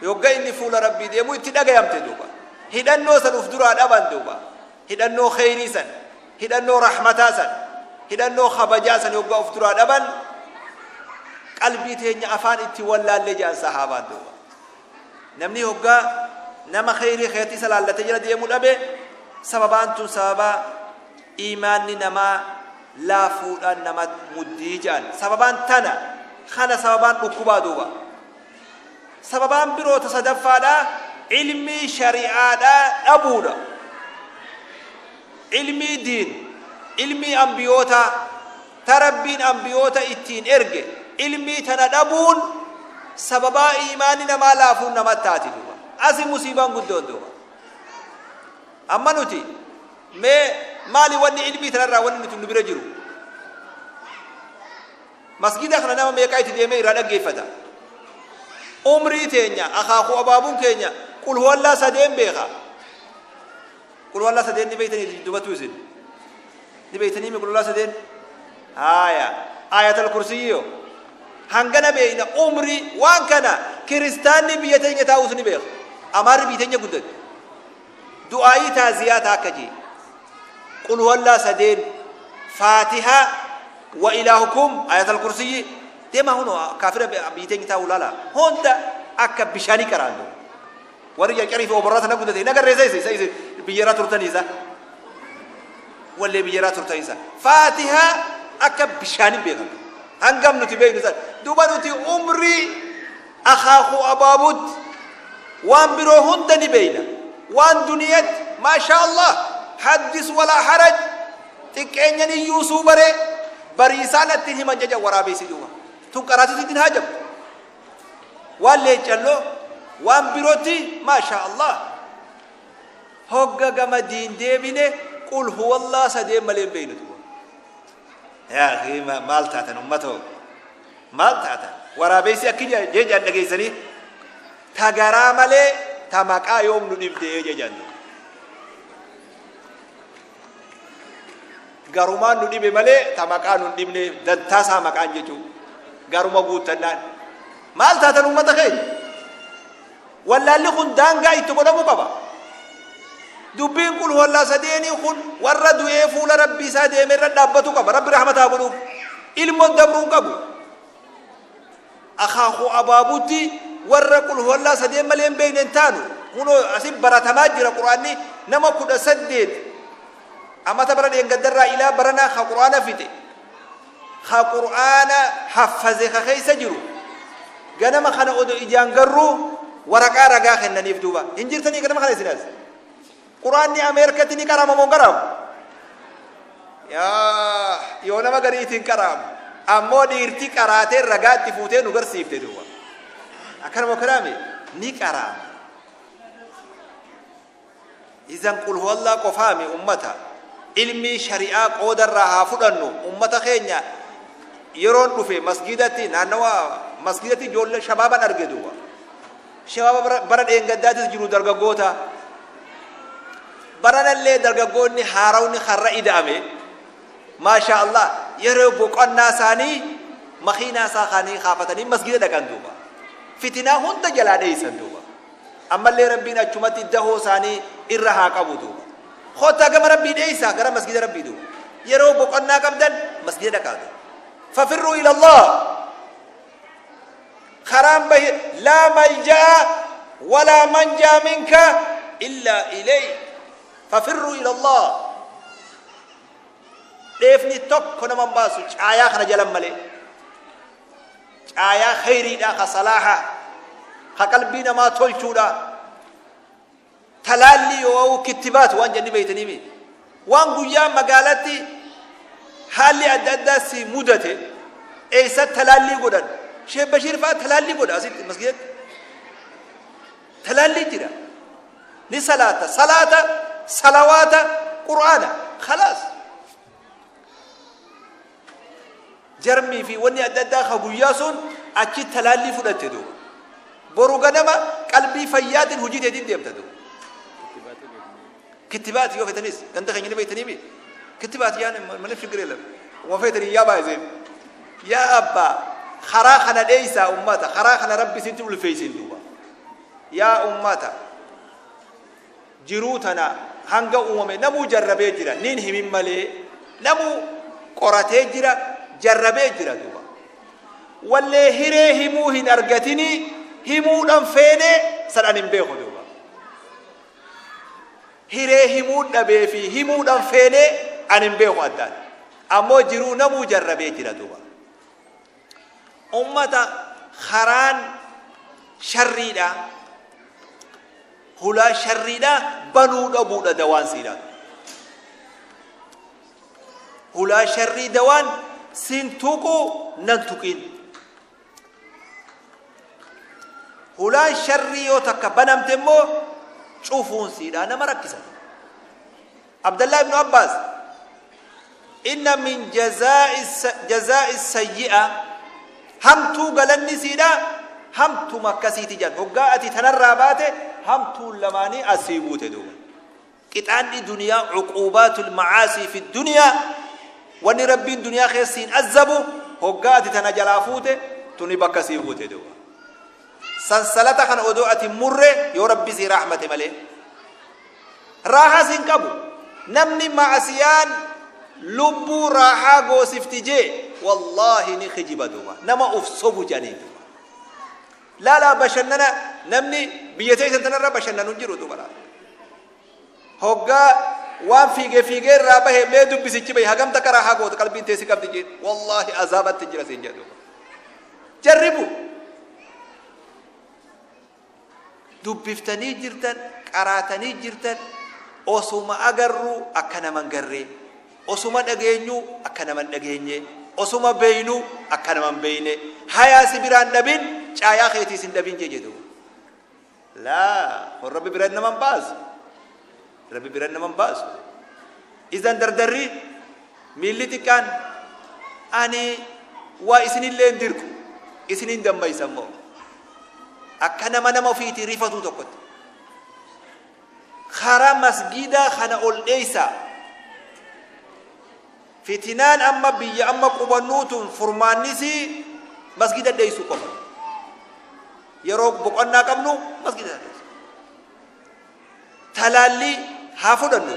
Yogga inni fuula Rabbii deemu itti dhagayamte duuba. Hidhannoo san uf duraa dhaban duuba. Hidhannoo kheyrii san, hidhannoo rahmataa san, hidhannoo kabajaa san yoggaa uf duraa dhaban, qalbii teenya afaan itti wallaallee jedhan sahaabaan duuba. Namni hoggaa nama kheyrii keetti isa laallatee jala deemuu dhabe, Sababaan tun sababaa iimaanni namaa laafuudhaan nama muddii jedhan. Sababaan tana kana sababaan dhukkubaa duuba. Sababaan biroo ta sadaffaadhaa ilmii shari'aadhaa dhabuudha. Ilmii diin, ilmii ambiyootaa ta Rabbiin ambiyoota ittiin erge ilmii tana dhabuun sababaa iimaanni namaa laafuun namatti taati duuba. Asi musiibaan guddoon duuba. Amma nuti mee maali wanni ilmii tanarraa wanni nuti nu bira jiru? Masgida kana nama meeqaa itti deemee irraa dhaggeeffata? Umrii teenya, akaakuu abaabuun keenya qul huwallaa sadeen beeka. Qul huwallaa sadeen ni beeytanii dubattuu isin? Ni beeytanii mi qul huwallaa sadeen? Haaya. Aayatal kursiyyi hangana beeyna umrii waan kana kiristaanni biyya teenya taa'us ni beeka. Amaarri biyya teenya guddate. Du'aayii taaziyaa ta akka jee. Qul huwallaa sadeen, Faatihaa, wa ilaahukum, ayatal kursiyyi. Deemaa hunoo kaafira biyya teenya taa'u laala. Hunda akka bishaanii qaraan duuba. Warri carcarii fi oborraa tana guddate hin agarree isa isa isa biyya irraa turtanii isa. Wallee biyya irraa turtanii isa. Faatihaa akka bishaanii beekan. Hangam nuti beeknu san. Duuba nuti umrii akaakuu abaabutti waan biroo hunda ni beeyna. Waan duniyatti maashaa Allah haddis walaa haraj xiqqeenyan iyyuu suu bare bariisaa natti himan jeja waraabeessi duuba. Tun qaraatitu ittiin haajamtu. Waan leeccalloo waan birootti maashaa Allah. Hogga gama diin deebine qul huwallaa sadeen malee hin beeynu duuba. Yaa akii maal taatan ummatoo? Maal taatan? Waraabeessi akki jejaan dhageessanii ta garaa malee ta maqaa yoom nu dhibdee jejaan duuba. Garumaan nu dhibe malee ta maqaa nu hin dhibne dantaa isaa maqaan jechuu garuma guuttannaan. Maal taatan ummata keenya? Wallaalli kun daangaa itti godhamuu qaba. Dubbiin qul huwallaa sadeenii kun warra du'ee fuula Rabbii isaa deeme irra dhaabbatu qaba. Rabbi rahmata haa godhuuf. Ilmoon dabruu hin qabu. Akaakuu abaabuutti warra qul huwallaa sadeen malee hin beekne hin taanu. Kunoo asin baratamaa jira quraanni nama 18 amata bara dheengaddarraa ilaa baranaa ka quraana fixe. Ka qur'aana haffaze ka keessa jiru ganama kana odo ijaan garruu waraqaa ragaa kennaniif duuba hin jirtanii ganama kana isin as qur'aanni Ameerikatti ni qarama moo hin qaramu? Yaa yoo nama gariitiin qaraamu ammoo dhiirti qaraatee ragaa itti fuutee nu garsiifte duuba akkanuma kanaami ni qaraama. Izan qul huwallaa qofaami ummata. Ilmii shari'aa qooda irraa haa fudhannu. Ummata keenya yeroon dhufe masgiidatti naannawa masgiidatti ijoollee shabaaban arge duuba. Shabaaba bara dheengaddaatis jiru dargaggoota. Baranallee dargaggoonni haarawni karra ida'ame. Maashaa Allah yeroo boqonnaa isaanii makiinaa isaa kaanii kaafatanii masgiida dhaqan duuba. Fitinaa hunda jalaa dheeysan duuba. Ammallee Rabbiin achumatti dahoo isaanii irra haa qabu duuba. Koottaa gama Rabbii dheeysaa gara masgida Rabbii duuba. Yeroo boqonnaa qabdan masgida dhaqaa duuba. Fafirruu ila Allah. Karaan bahi laa malja'a walaa manjaa minka illaa ilay. Fafirruu ila Allah. Dheefni tokko nama hin baasu caayaa kana jalan malee. Caayaa kheyriidhaa ka salaahaa ka qalbii namaa tolchuudha talaallii yoo kittibaat waan jenni beeytanii mi waan guyyaa magaalatti haalli adda addaa si mudate eessa talaallii godhan Sheekh Bashiir fa'aa talaallii godha asitti masgidatti talaallii jira ni salaata salaata salawaata qur'aana khalaas Jarmii fi wanni adda addaa ka guyyaa sun achi talaallii fudhatte duuba. Boru ganama qalbii fayyaatiin hojii teetiin deemta duuba. Kittibaati yoo feetanis ganda keenya ni beektanii mi? Kittibaati yaan malee shigir yelam. Uma feetanii yaa baay'iseen. Yaa abbaa karaa kana dheeysaa ummata karaa kana rabbi isintti ulfeeysin duuba. Yaa ummata Jiruu tana hanga uumame namuu jarrabee jira nin himin malee namuu qoratee jira jarrabee jira duuba wallee hiree himuu hin argatinii himuudhan feenee san an hin beeku duuba. Hiree himuu dhabee fi himuudhan feenee an hin beeku addaan. Ammoo jiruu namuu jarrabee jira duuba. Ummata karaan sharriidha, hulaa sharriidha banuu dhabuudha dawaan siidha. Hulaa sharrii dawaan sin tuqu nan tuqin. Hulaan sharrii yoo takka banamte immoo cufuun siidhaa nama rakkisa. Abdallah ibn Abbaas inna min jazaa'i sayyi'a, hamtuu galanni siidhaa hamtuma akkasiiti jedhan. Hoggaa ati tanarraa baate hamtuun lamaanii asii buute duuba. Qixaanni duniyaa, cuquubaatul macaasii fi duniyaa, wanni Rabbiin duniyaa keessa siin azzabu, hoggaa ati tana jalaa fuute tuni bakka sii buute duuba. Sansalata kana odoo ati murre yoo Rabbi sii rahmate malee raahaa siin qabu. Namni ma'asiyaan lubbuu raahaa goosifti jee, wallaahi ni kijiba duuba. Nama uf sobu jedhaniin duuba. Laalaa, bashannana namni biyya teessan tanarra bashannanu hin jiru duuba. Laala, hoggaa waan fiigee fiigee irraa bahe mee dubbisichi bahe hagam takka raahaa goota qalbiin teessi qabdi jeen, wallaahi azaabatti jira siin jedhu. Jarribu dubbiftanii jirtan, qaraatanii jirtan, osuma agarru akka naman garree, osuma dhageenyu akka naman dhageenye, osuma beeynu akka naman beeyne, hayaa si biraan dhabin, caayaa keetiis hin dhabin jee jedhu. Laa, kun Rabbi biran naman baasu, Rabbi biran naman baasu. Idan dardarri miilli xiqqaan ani waa isinillee hin dirqu, isinin dammaysa immoo akka nama nama ofiitii rifatuu tokkotti karaa masgidaa kana ol dheeysaa. Fitinaan amma biyya amma qubannuutun furmaannisii masgida dheeysuu qofa. Yeroo boqonnaa qabnu masgida dheeysu. Talaallii haa fudhannu.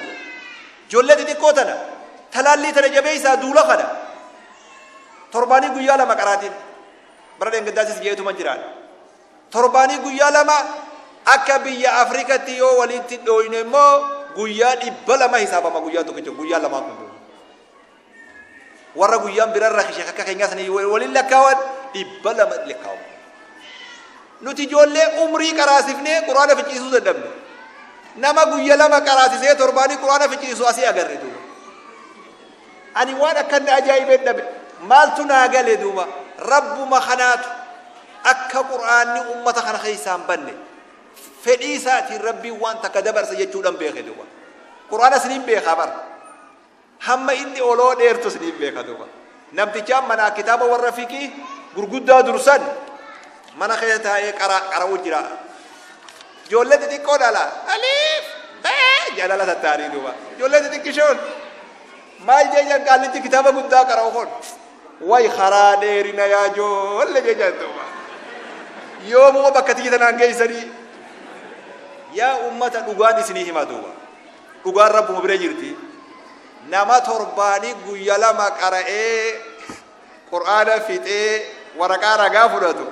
Ijoollee xixiqqoo tana talaallii tana jabeeysaa. Duula kana torbaanii guyyaa 2 qaraatiin bara dheengaddaasis jeetuman jiraan. Torbaanii guyyaa 2 akka biyya Afrikatti yoo walitti dhooyne immoo guyyaa 200 hisaabama guyyaa tokkicha guyyaa lamaan kun. Warra guyyaan birarra kishe akka keenyaa sanii waliin lakkaawan 200 lakkaawamu. Nuti ijoollee umrii qaraasifnee Quraana ficciisuu dadhabne. Nama guyya 2 qaraasisee torbaanii Quraana ficciisu asii agarre duuba. Ani waan akkan na ajaa'ibeen dhabe. Maaltu naa gale duuba? Rabbuma kanaatu akka Quraanni ummata kana keessaa hin banne fedhii isaatiin Rabbiin waan takka dabarse jechuudhaan beeke duuba. Quraana isiniin beekaa bara. Hamma inni oloo dheertu isiniin beeka duuba. Namtichaan manaa kitaaba warra fiqii gurguddaa dursan mana keessa taa'ee qara'uu jira. Ijoollee xixiqqoo dhala. Aliif bee jalala tattaanii duuba. Ijoollee xixiqqishoon maal jeejan qaallichi kitaaba guddaa qara'u kun. Way karaa dheerina yaa ijoollee jeejan duuba. Yoomuma bakka tiyya tanaan geessanii. Yaa ummata, dhugaan isinii hima duuba. Dhugaan Rabbuma bira jirti. Nama torbaanii guyya 2 qara'ee Qur'aana fixee waraqaa ragaa fudhatu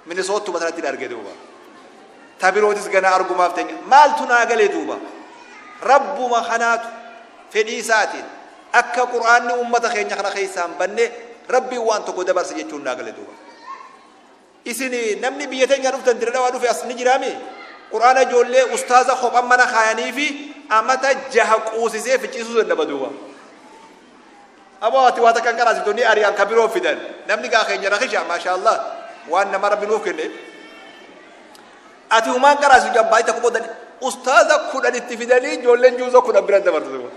Minisoottuma sanatti arge duuba. Ta birootis gana argumaaf teenya. Maaltu naa gale duuba? Rabbuma kanaatu fedhii isaatiin akka Qur'aanni ummata keenya kana keessaa hin banne Rabbiin waan tokko dabarse jechuun naa gale duuba. Isin namni biyya teenya dhuftan, Dirre Dhawaa dhufe as ni jiraami? Qur'aana ijoollee ustaaza kophan mana kaayanii fi amata 6 quusisee ficciisuu dadhaba duuba. Aboo, ati waa takka hin qaraasiftu, ni ari'an, ka biroo fidan. Namni gaa keenya rakisha, maashaallah, waan nama Rabbi nuuf kenne. Ati humaan qaraasiftu abbaa takka boodan ustaaza 10 itti fidanii ijoolleen juuza 10 bira dabartu duuba.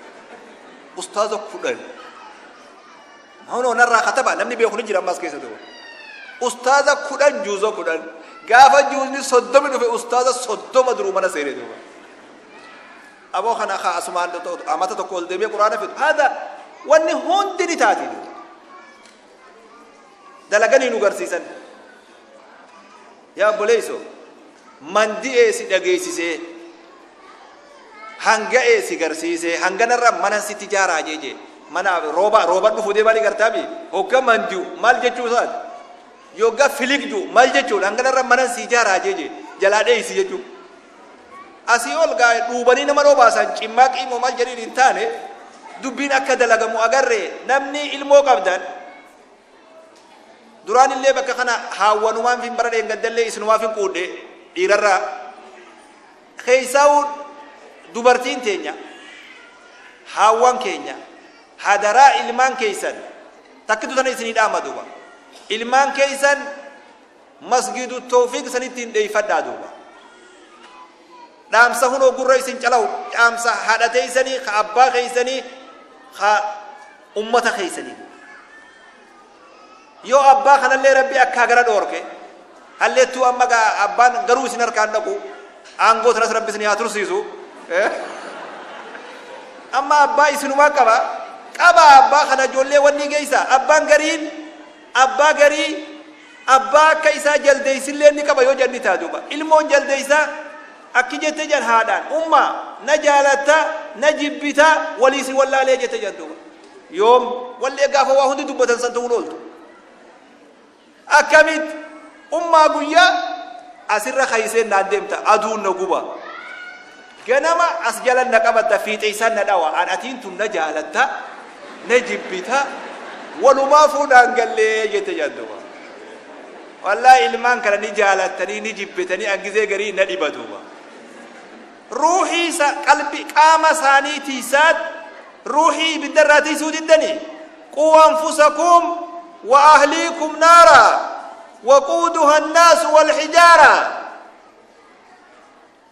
Ustaaza 10. Hunoo narraa kataba, namni beeku ni jira ammas keessa duuba. Ustaaza 10, juuza 10. Gaafa juuzni 30 dhufe ustaaza 30 duruu mana seene duuba. Aboo, kana kaa asumaan amata tokko ol deemee Quraana fidu. Haadha wanni hundi ni taati duuba. Dalaganii nu garsiisan. Yaa obboleessoo, mandi'ee si dhageessisee, hanga'ee si garsiisee, hanganarra mana sitti ijaaraa jeejee mana rooba rooba dhufu deemaa ni gartaami. Hogga mandi'u maal jechuu isaati? Yogga filigju maal jechuudha? Hanganarra mana si ijaaraa jeejee jalaa dheeysi jechuu. Asii ol gaa dhuubanii nama dhobaasan cimmaaqii moo maal jedhiin hin taane, dubbiin akka dalagamu agarre. Namni ilmoo qabdan duraan illee bakka kana haawwanumaan fin bara dheengaddallee isinumaaf hin quudhe, dhiirarraa keessaa'u dubartiin teenya, haawwan keenya, hadaraa ilmaan keessan takkitu tana isinii dhaama duuba. Ilmaan keessan Masgiidu Tawfiiq sanitti hin dheeyfadhaa duuba. Dhaamsa hunoo gurra isin calawu, dhaamsa haadha teeysanii, ka abbaa keeysanii, ka ummata keeysanii duuba. Yoo abbaa kanallee Rabbi akkaa gara dhoorke, halleettuu amma gaa abbaan garuu isin harkaan dhaqu, aangoo tanas Rabbi isin haa tursiisu. Amma abbaa isinumaa qaba, qaba abbaa kana ijoollee wanni geeysa, abbaan gariin abbaa garii abbaa akka isaa jaldeeysillee ni qaba yoo jedhan ni ta'a duuba. Ilmoon jaldeeysaa akki jette jedhan haadhaan, ummaa na jaalatta na jibbita walii si wallaalee jette jedhan duuba. Yoom wallee gaafa waa hundi dubbatan san ta'uun ooltu. Akkamitti ummaa guyyaa asirra kayseen naan deemta, aduun na guba. Ganama as jalan na qabatta, fiixeysaan na dhawa, an atiin tun na jaalatta na jibbita walumaafuu naan gallee jette jedhan duuba. Wallaahi ilmaan kana ni jaalattanii ni jibbitanii an gizee garii na dhiba duuba. Ruuhii isa qalbi qaama isaanii tiisaat ruuhii ibiddarraa tiisuu diddanii. Quu anfusakum wa ahliikum naara waquuduha annaasu wal hijaara.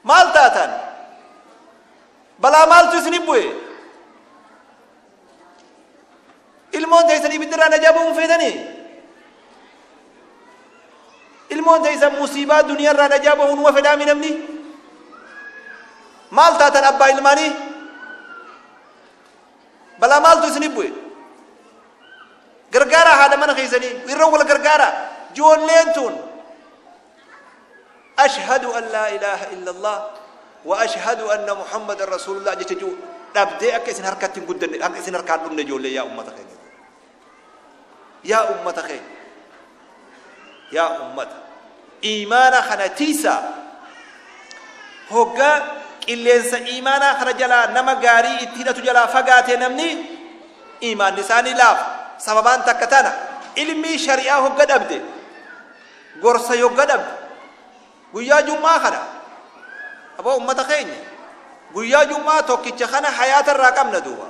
Maal taatan? Balaa maaltu isin bu'e? Ilmoon teessan ibiddarraa najaa ba'uun feetanii? Ilmoon teessan musiibaa duniyaarraa najaa ba'uun numa fedhaami namni? Maal taatan abbaa ilmaanii? Balaa maaltu isin bu'e? Gargaaraa haadha mana keessanii irra wal gargaaraa. Ijoolleen tun Ashhadu an laa ilaaha illallah wa ashhadu anna Muhammadan rasuulullah jecha jiru dhabdee akka isin harkatti hin guddanne, akka isin harkaan dhumne ijoollee. Yaa ummata keenya, yaa ummata keenya, yaa ummata, iimaana kana tiisaa. Hoggaa qilleensa iimaanaa kana jalaa nama gaarii itti hidhatu jalaa fagaate, namni iimaanni isaanii laafa. Sababaan takka tana, ilmii shari'aa hogga dhabde, gorsa yogga dhabde. Guyyaa jum'aa kana, aboo ummata keenya, guyyaa jum'aa tokkicha kana hayaata irraa qabna duuba.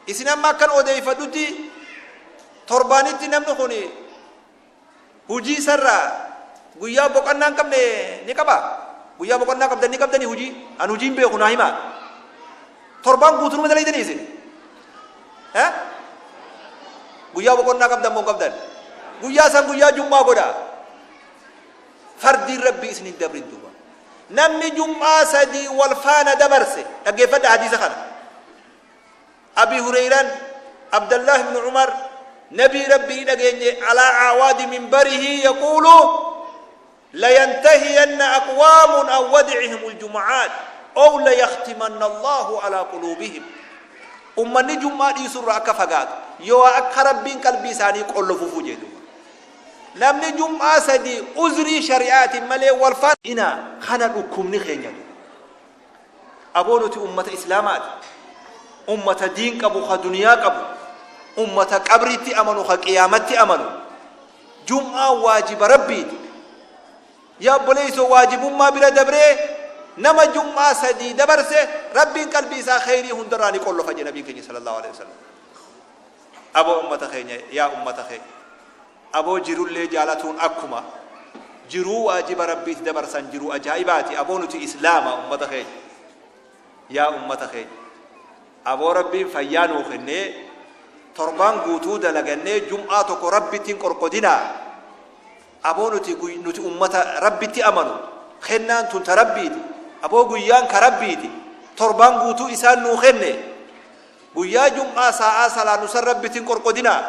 Isin amma akkan odeeyfadhutti torbaanitti namni kun hujii isarraa guyyaa boqonnaa hin qabne ni qaba. Guyyaa boqonnaa qabdan ni qabdanii? Hujii an hujii hin beeku, naa himaa. Torbaan guutuu numa dalaydanii isin? Eh? Guyyaa boqonnaa qabdan moo hin qabdan? Guyyaa san guyyaa jum'aa godha. Fardiin Rabbii isin hin dabrin duuba. Namni jum'aa sadii wal faana dabarse, dhaggeeffadha hadiisa kana. Abi Hureyran, Abdallah ibn Umar, Nabii Rabbii ni dhageenye alaa aawaadi minbarihi yaquulu: layantahiyanna aqwaamun an wadicihim aljumucaat ow layakhtimanna Allahu alaa quluubihim. Ummanni jum'aa dhiisurraa akka fagaatu yoo akka Rabbiin qalbii isaanii qollofufuu jee duuba. Namni jum'aa sadii uzrii shari'aatiin malee wal faana ina kana dhukkubni keenya duuba. Aboo nuti ummata islaamaati, ummata diin qabu, ka duniyaa qabu, ummata qabriitti amanu, ka qiyaamatti amanu. Jum'aan waajiba Rabbiiti. Yaa obboleessoo, waajibummaa bira dabree nama jum'aa sadii dabarse Rabbiin qalbii isaa kheyrii hundarraa ni qollofa jedhe nabiin keenya sallallahu alaihi wasallam. Aboo ummata keenya, yaa ummata keenya, aboo jirullee jaalatuun akkuma jiruu waajiba Rabbiiti dabarsan jiruu ajaa'ibaati. Aboo nuti islaama, ummata keenya, yaa ummata keenya, aboo Rabbiin fayyaa nuu kennee torbaan guutuu dalagannee jum'aa tokko Rabbitti hin qorqodinaa. Aboo nuti ummata Rabbitti amanu, kennaan tun ta Rabbiiti. Aboo guyyaan ka Rabbiiti, torbaan guutuu isaan nuu kenne. Guyyaa jum'aa saa'aa salaannu san Rabbitti hin qorqodinaa.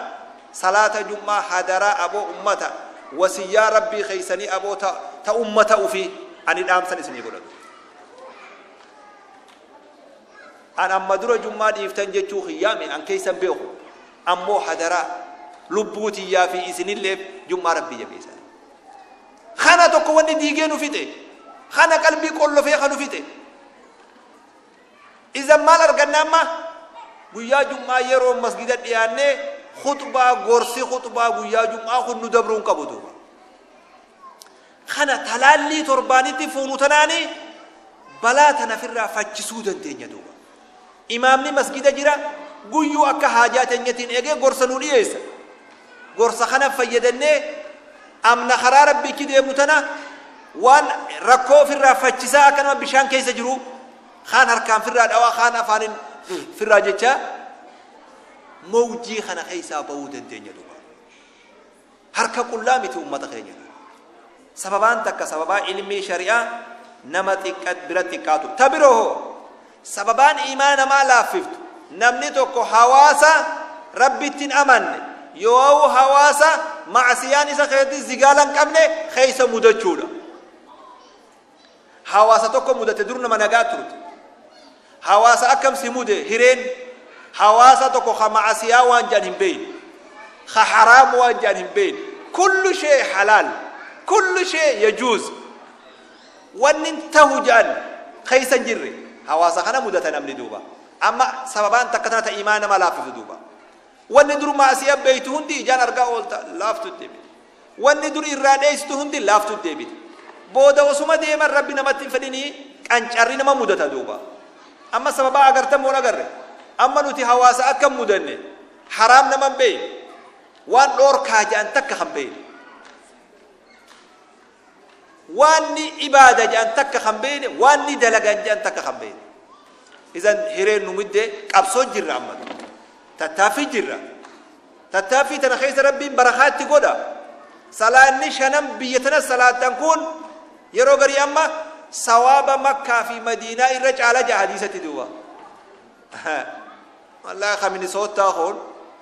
Salaata jum'aa hadaraa, aboo ummata, wasiyyaa Rabbii keeysanii, aboo ta ummata ufii ani dhaamsan isinii godhatu. An amma dura jum'aa dhiiftan jechuu kiyyaami, an keeysan beeku, ammoo hadaraa lubbuu tiyyaa fi isinilleef jum'aa Rabbii jabeessaa. Kana tokko wanni diigee nu fixe. Kana qalbii qollofee kanu fixe. Izan maal arganna amma? Guyyaa jum'aa yeroo masgida dhiyaannee khuxbaa, gorsi khuxbaa guyyaa jum'aa kun nu dabruu hin qabu duuba. Kana talaallii torbaanitti fuunu tanaani balaa tana firraa fachisuu dandeenya duuba. Imaamni masgida jira, guyyuu akka haajaa teenyatiin eegee gorsa nu dhiyeessa. Gorsa kana fayyadannee amna karaa Rabbiichi deemnu tana waan rakkoo ofirraa fachisaa, akka nama bishaan keessa jiru kaan harkaan firraa dhawaa, kaan afaanin firraa jecha, mawjii kana keessaa bahuu dandeenya duuba. Harka qullaa miti ummata keenya duuba. Sababaan takka sababaa ilmii shari'aa nama xiqqa bira xiqqaatu. Ta biroo hoo, sababaan iimaana namaa laaffiftu, namni tokko hawaasa Rabbitti hin amanne yoo hawaasa ma'asiyaan isa keessatti zigaala hin qabne keessa mudachuudha. Hawaasa tokko mudate, dur nama nagaa turte. Hawaasa akkam si mude hireen? Hawaasa tokko ka ma'asiyaa waan jedhan hin beeyne, ka haraam waan jedhan hin beeyne, kullu shee halaal, kullu shee yajuuz, wanni tahu jedhan keessa hin jirre, hawaasa kana mudata namni duuba. Amma sababaan takka tana ta imaana nama laaffisu duuba. Wanni dur ma'asiyaa beeytu hundi ijaan argaa oolta, laaftu deebite. Wanni dur irraa dheeysitu hundi laaftu deebite. Booda osuma deeman, Rabbi namatti hin fedhinii, qancarri nama mudata duuba. Amma sababaa agartan moo agarre? Amma nuti hawaasa akkam mudanne? Haraam nama hin beeyne, waan dhoorkaa jedhan takka kan beeyne, waan ni ibaada jedhan takka kan beeyne, waan ni dalagan jedhan takka kan beeyne. Isan hireen nu mudde, qabsoo jirra, amma tattaaffii jirra. Tattaaffii tana keessa Rabbiin barakaatti godha. Salaanni shanan biyya tana salaattan kun yeroo garii amma sawaaba Makkaa fi Madiinaa irra caala ja'a hadiisatti duuba. Wallaahi, ka Minisoottaa kun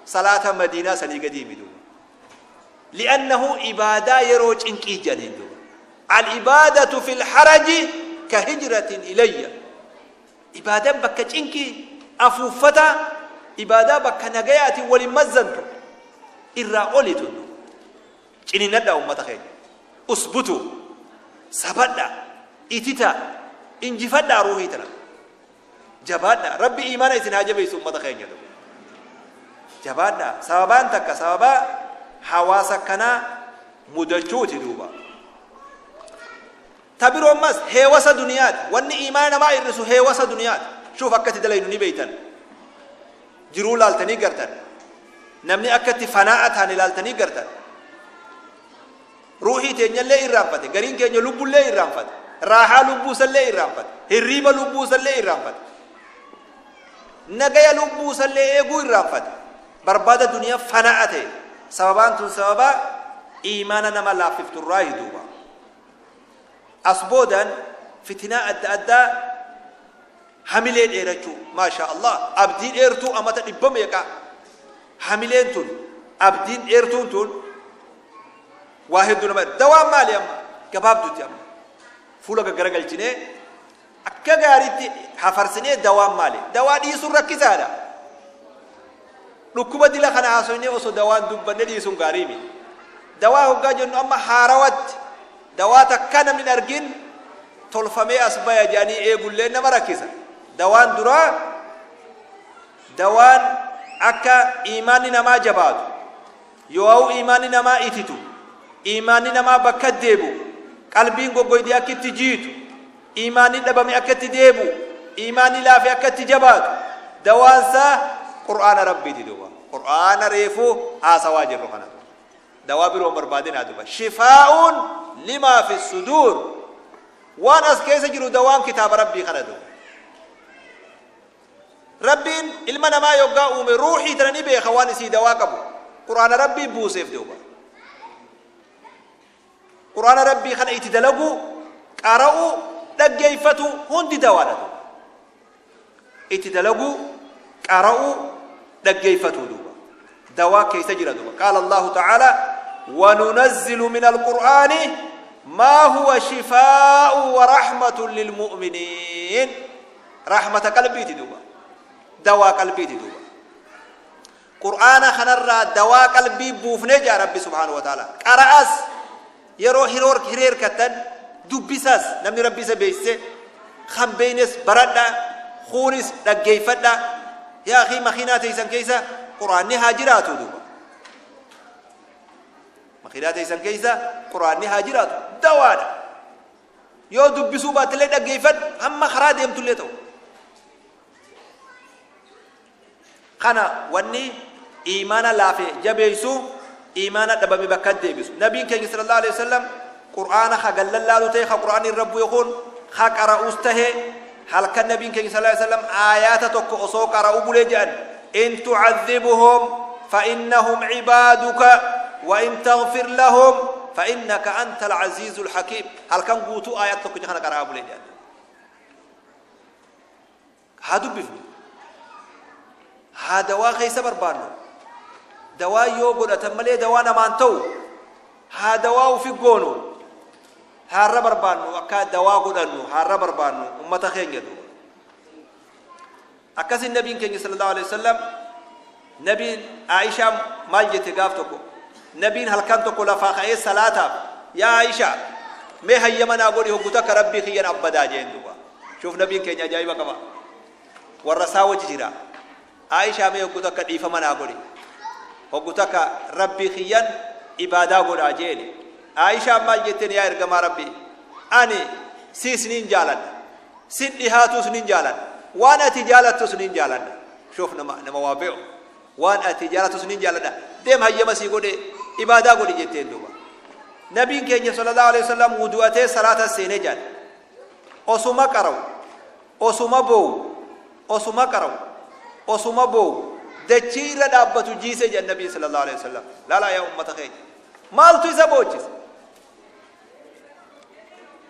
salaata Madiinaa sanii gadii mi duuba. Li'annahu ibaadaa yeroo cinqii jedhaniin duuba. Al-ibaadatu fil haraji ka hijratin ilayya. Ibaadaan bakka cinqii afuuffataa ibaadaa bakka nagayaatiin waliin mazzantu irraa oli tun. Ciniinadhaa ummata keenya. Usbutu. Sabadhaa. Ititaa. Injifadhaa ruuhii tana. Jabaadhaa. Rabbi imaana isin haa jabeessu ummata keenya. Jabaadhaa. Sababaan takka sababaa hawaasa kanaa mudachuuti duuba. Ta biroo ammas heewasa duniyaati. Wanni imaana namaa hir'isu heewasa duniyaati. Shuuf, akkatti dalaynu ni beeytan. Jiruu laaltanii gartan. Namni akkatti fanaa'a taane laaltanii gartan. Ruuhii teenyallee irraanfate. Gariin keenya lubbullee irraanfate. Raahaa lubbuusallee irraanfate. Hirriiba lubbuusallee irraanfate. Nagaya lubbuusallee eeguu irraanfate. Barbaada duniyaa fanaa'a ta'e. Sababaan tun sababaa imaana nama laaffifturraa duuba. As boodaan fitinaa adda addaa, hamilee dheerachuu, maashaa Allah, abdii dheertuu amata dhibba meeqaa, hamileen tun, abdiin dheertuun tun waa hedduu nama. Dawaan maali amma gabaabdutti? Amma fuula gaggaragalchinee akka gaariitti hafarsinee, dawaan maali? Dawaa dhiisuun rakkisaadha. Dhukkuba dila kana haasoynee osoo dawaan dubbanne dhiisuun gaarii miti. Dawaa hoggaa jennu, amma haarawatti dawaa takka namni hin argin tolfamee as baya jedhanii eegullee nama rakkisa. Dawaan duraa, dawaan akka imaanni namaa jabaatu, yoo imaanni namaa ititu, imaanni namaa bakka deebi'u, qalbiin goggoydee akka itti jiitu, imaanni dhabame akka itti deebi'u, imaanni laafe akka itti jabaatu, dawaansaa Qur'aana Rabbiiti duuba. Qur'aana reefuu haasawaa jirru kana dawaa biroo barbaadinaa duuba. Shifaa'uun limaa fi suduur, waan as keessa jiru dawaan kitaaba Rabbii kana duuba. Rabbiin ilma namaa yoggaa uume ruuxii tana ni beeka, waan isii dawaa qabu Qur'aana Rabbii buuseef duuba. Qur'aana Rabbii kana itti dalaguu, qara'uu, dhaggeeffatu hundi dawaadha duuba. Itti dalaguu, qara'uu, dhaggeeffatu duuba dawaa keessa jira duuba. Qaala Allahu ta'ala: وننزل من القرآن ما هو شفاء ورحمة للمؤمنين. رحمة قلبيتي دوبا، دواء قلبيتي دوبا. Qur'aana kanarraa dawaa qalbii buufnee jaa Rabbi subhaanahu wa ta'ala. Qara'as yeroo hireerkattan. Dubbisaas namni Rabbi isa beeksise kan beeynes baradhaa, kuunis dhaggeeffadhaa. Yaa akhii, makiinaa teeysan keeysa Qur'aanni haa jiraatu duuba. Makiinaa teeysan keeysa Qur'aanni haa jiraatu. Dawaadha. Yoo dubbisuu baattellee dhaggeeffadhu, hamma karaa deemtullee ta'u. Kana wanni iimaana laafe jabeeysu, iimaana dhabame bakka deebisu. Nabiin keenya sallallahu alaihi wasallam Qur'aana ka gallallaalu ta'e, ka Qur'aanni irra bu'e kun ka qara'us tahe, halkan nabiin keenya sallallahu alaihi wasallam aayaata tokko osoo qara'u bulee jedhan, in tu'adhibuhum fa innahum ibaaduka wa in taghfir lahum fa innaka antal aziizul hakiim. Halkan guutuu aayaata tokkicha kana qara'aa bulee jedhan. Haa dubbifnu. Haa dawaa keessa barbaannu. Dawaa yoo godhatan malee dawaa namaan ta'u. Haa dawaa ufi goonu. Haarra barbaannu, akka dawaa godhannu haarra barbaannu, ummata keenya duuba. Akkasin nabiin keenya sallallahu alaihi wasallam, nabiin Aishaa maal jette? Gaaf tokko nabiin halkan tokko lafaa ka'ee salaataaf, "Yaa Aishaa, mee hayyama naa godhi, hoggu takka Rabbii kiyyan abbadaa," jeen duuba. Shuuf, nabiin keenya ajaa'iba qaba. Warra isaa wajji jira. "Aishaa, mee hoggu takka dhiifama naa godhi, hoggu takka Rabbii kiyyan ibaadaa godhaa," jeeni. Aishaan maal jetteen? "Yaa ergamaa Rabbii, ani siis niin jaaladha, sin dhihaatus nin jaaladha, waan ati jaalattus nin jaaladha." Shuuf, nama waa beeku. "Waan ati jaalatus nin jaaladha, deem, hayyama sii godhe, ibaadaa godhi," jetteen duuba. Nabiin keenya sallallahu alaihi wasallam wudu'atee salaata seenee jaal. Osuma qara'u, osuma boo'u, osuma qara'u, osuma boo'u, dachii irra dhaabbatu jiise jedhan nabiin sallallahu alaihi wasallam. Laalaa yaa ummata keenya, maaltu isa boochise?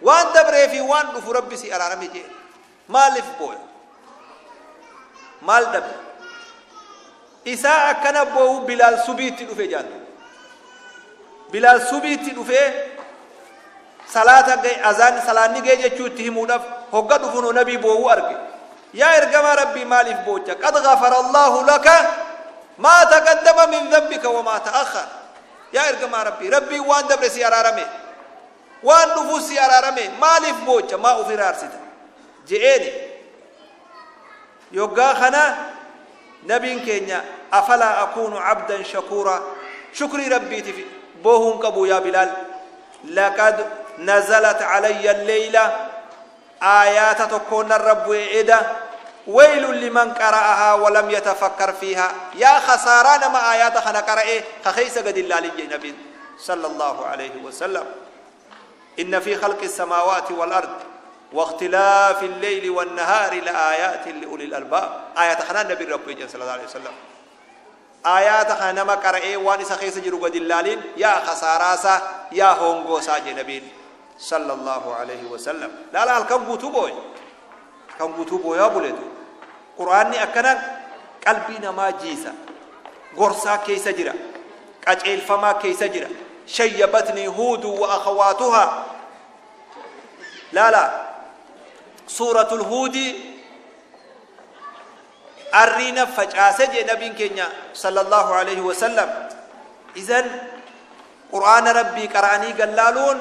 Waan dabree fi waan dhufu Rabbi si araarame jee, maaliif booya? Maal dhabe isaa akkana boo'u? Bilaal subiitti dhufe jaallu. Bilaal subiitti dhufee salaata ga'e, azaan salaanni ga'e jechuu itti himuudhaaf hogga dhufunoo nabii boo'uu arge. "Yaa ergamaa Rabbii, maaliif boocha? Qad ghafara Allahu laka maa taqaddama min dhanbika wa maa ta'akhkhar. Yaa ergamaa Rabbii, Rabbiin waan dabre si araarame, waan dhufus si araarame, maaliif boocha? Maa uf hiraarsita?" je'eeni. Yoggaa kana nabiin keenya, "Afalaa akuunu abdan shakuura? Shukrii Rabbiitiif boohuun qabu yaa Bilaal? Laqad nazalat calayya alleyla, aayaata tokkoon narra bu'e eda, waylun liman qara'ahaa walam yatafakkar fiihaa. Yaa khasaaraa nama aayaata kana qara'e ka keessa gadi hin laalin," jedhe nabiin sallallahu alayhi wasallam. "Inna fi khalqi samaawaati wal ard واختلاف الليل والنهار لآيات لأولي الألباب." آيات خنا النبي ربي صلى الله عليه وسلم آيات خنا نما قرأ وان إسا خيس جرو قد اللالين، يا خساراسا، يا هونغوسا، جي نبي صلى الله عليه وسلم. لا لا، halkan guutuu booye، halkan guutuu booyaa buleetu. Qur'aanni akkana qalbii namaa jiisa. Gorsaa keessa jira, qaceelfamaa keessa jira. Shayyabatni Huudu wa akhawaatuhaa. Laala, Suuratul Huudi arriina facaase jee nabiin keenya sallallahu alaihi wasallam. Idan Qur'aana Rabbii qara'anii gallaaluun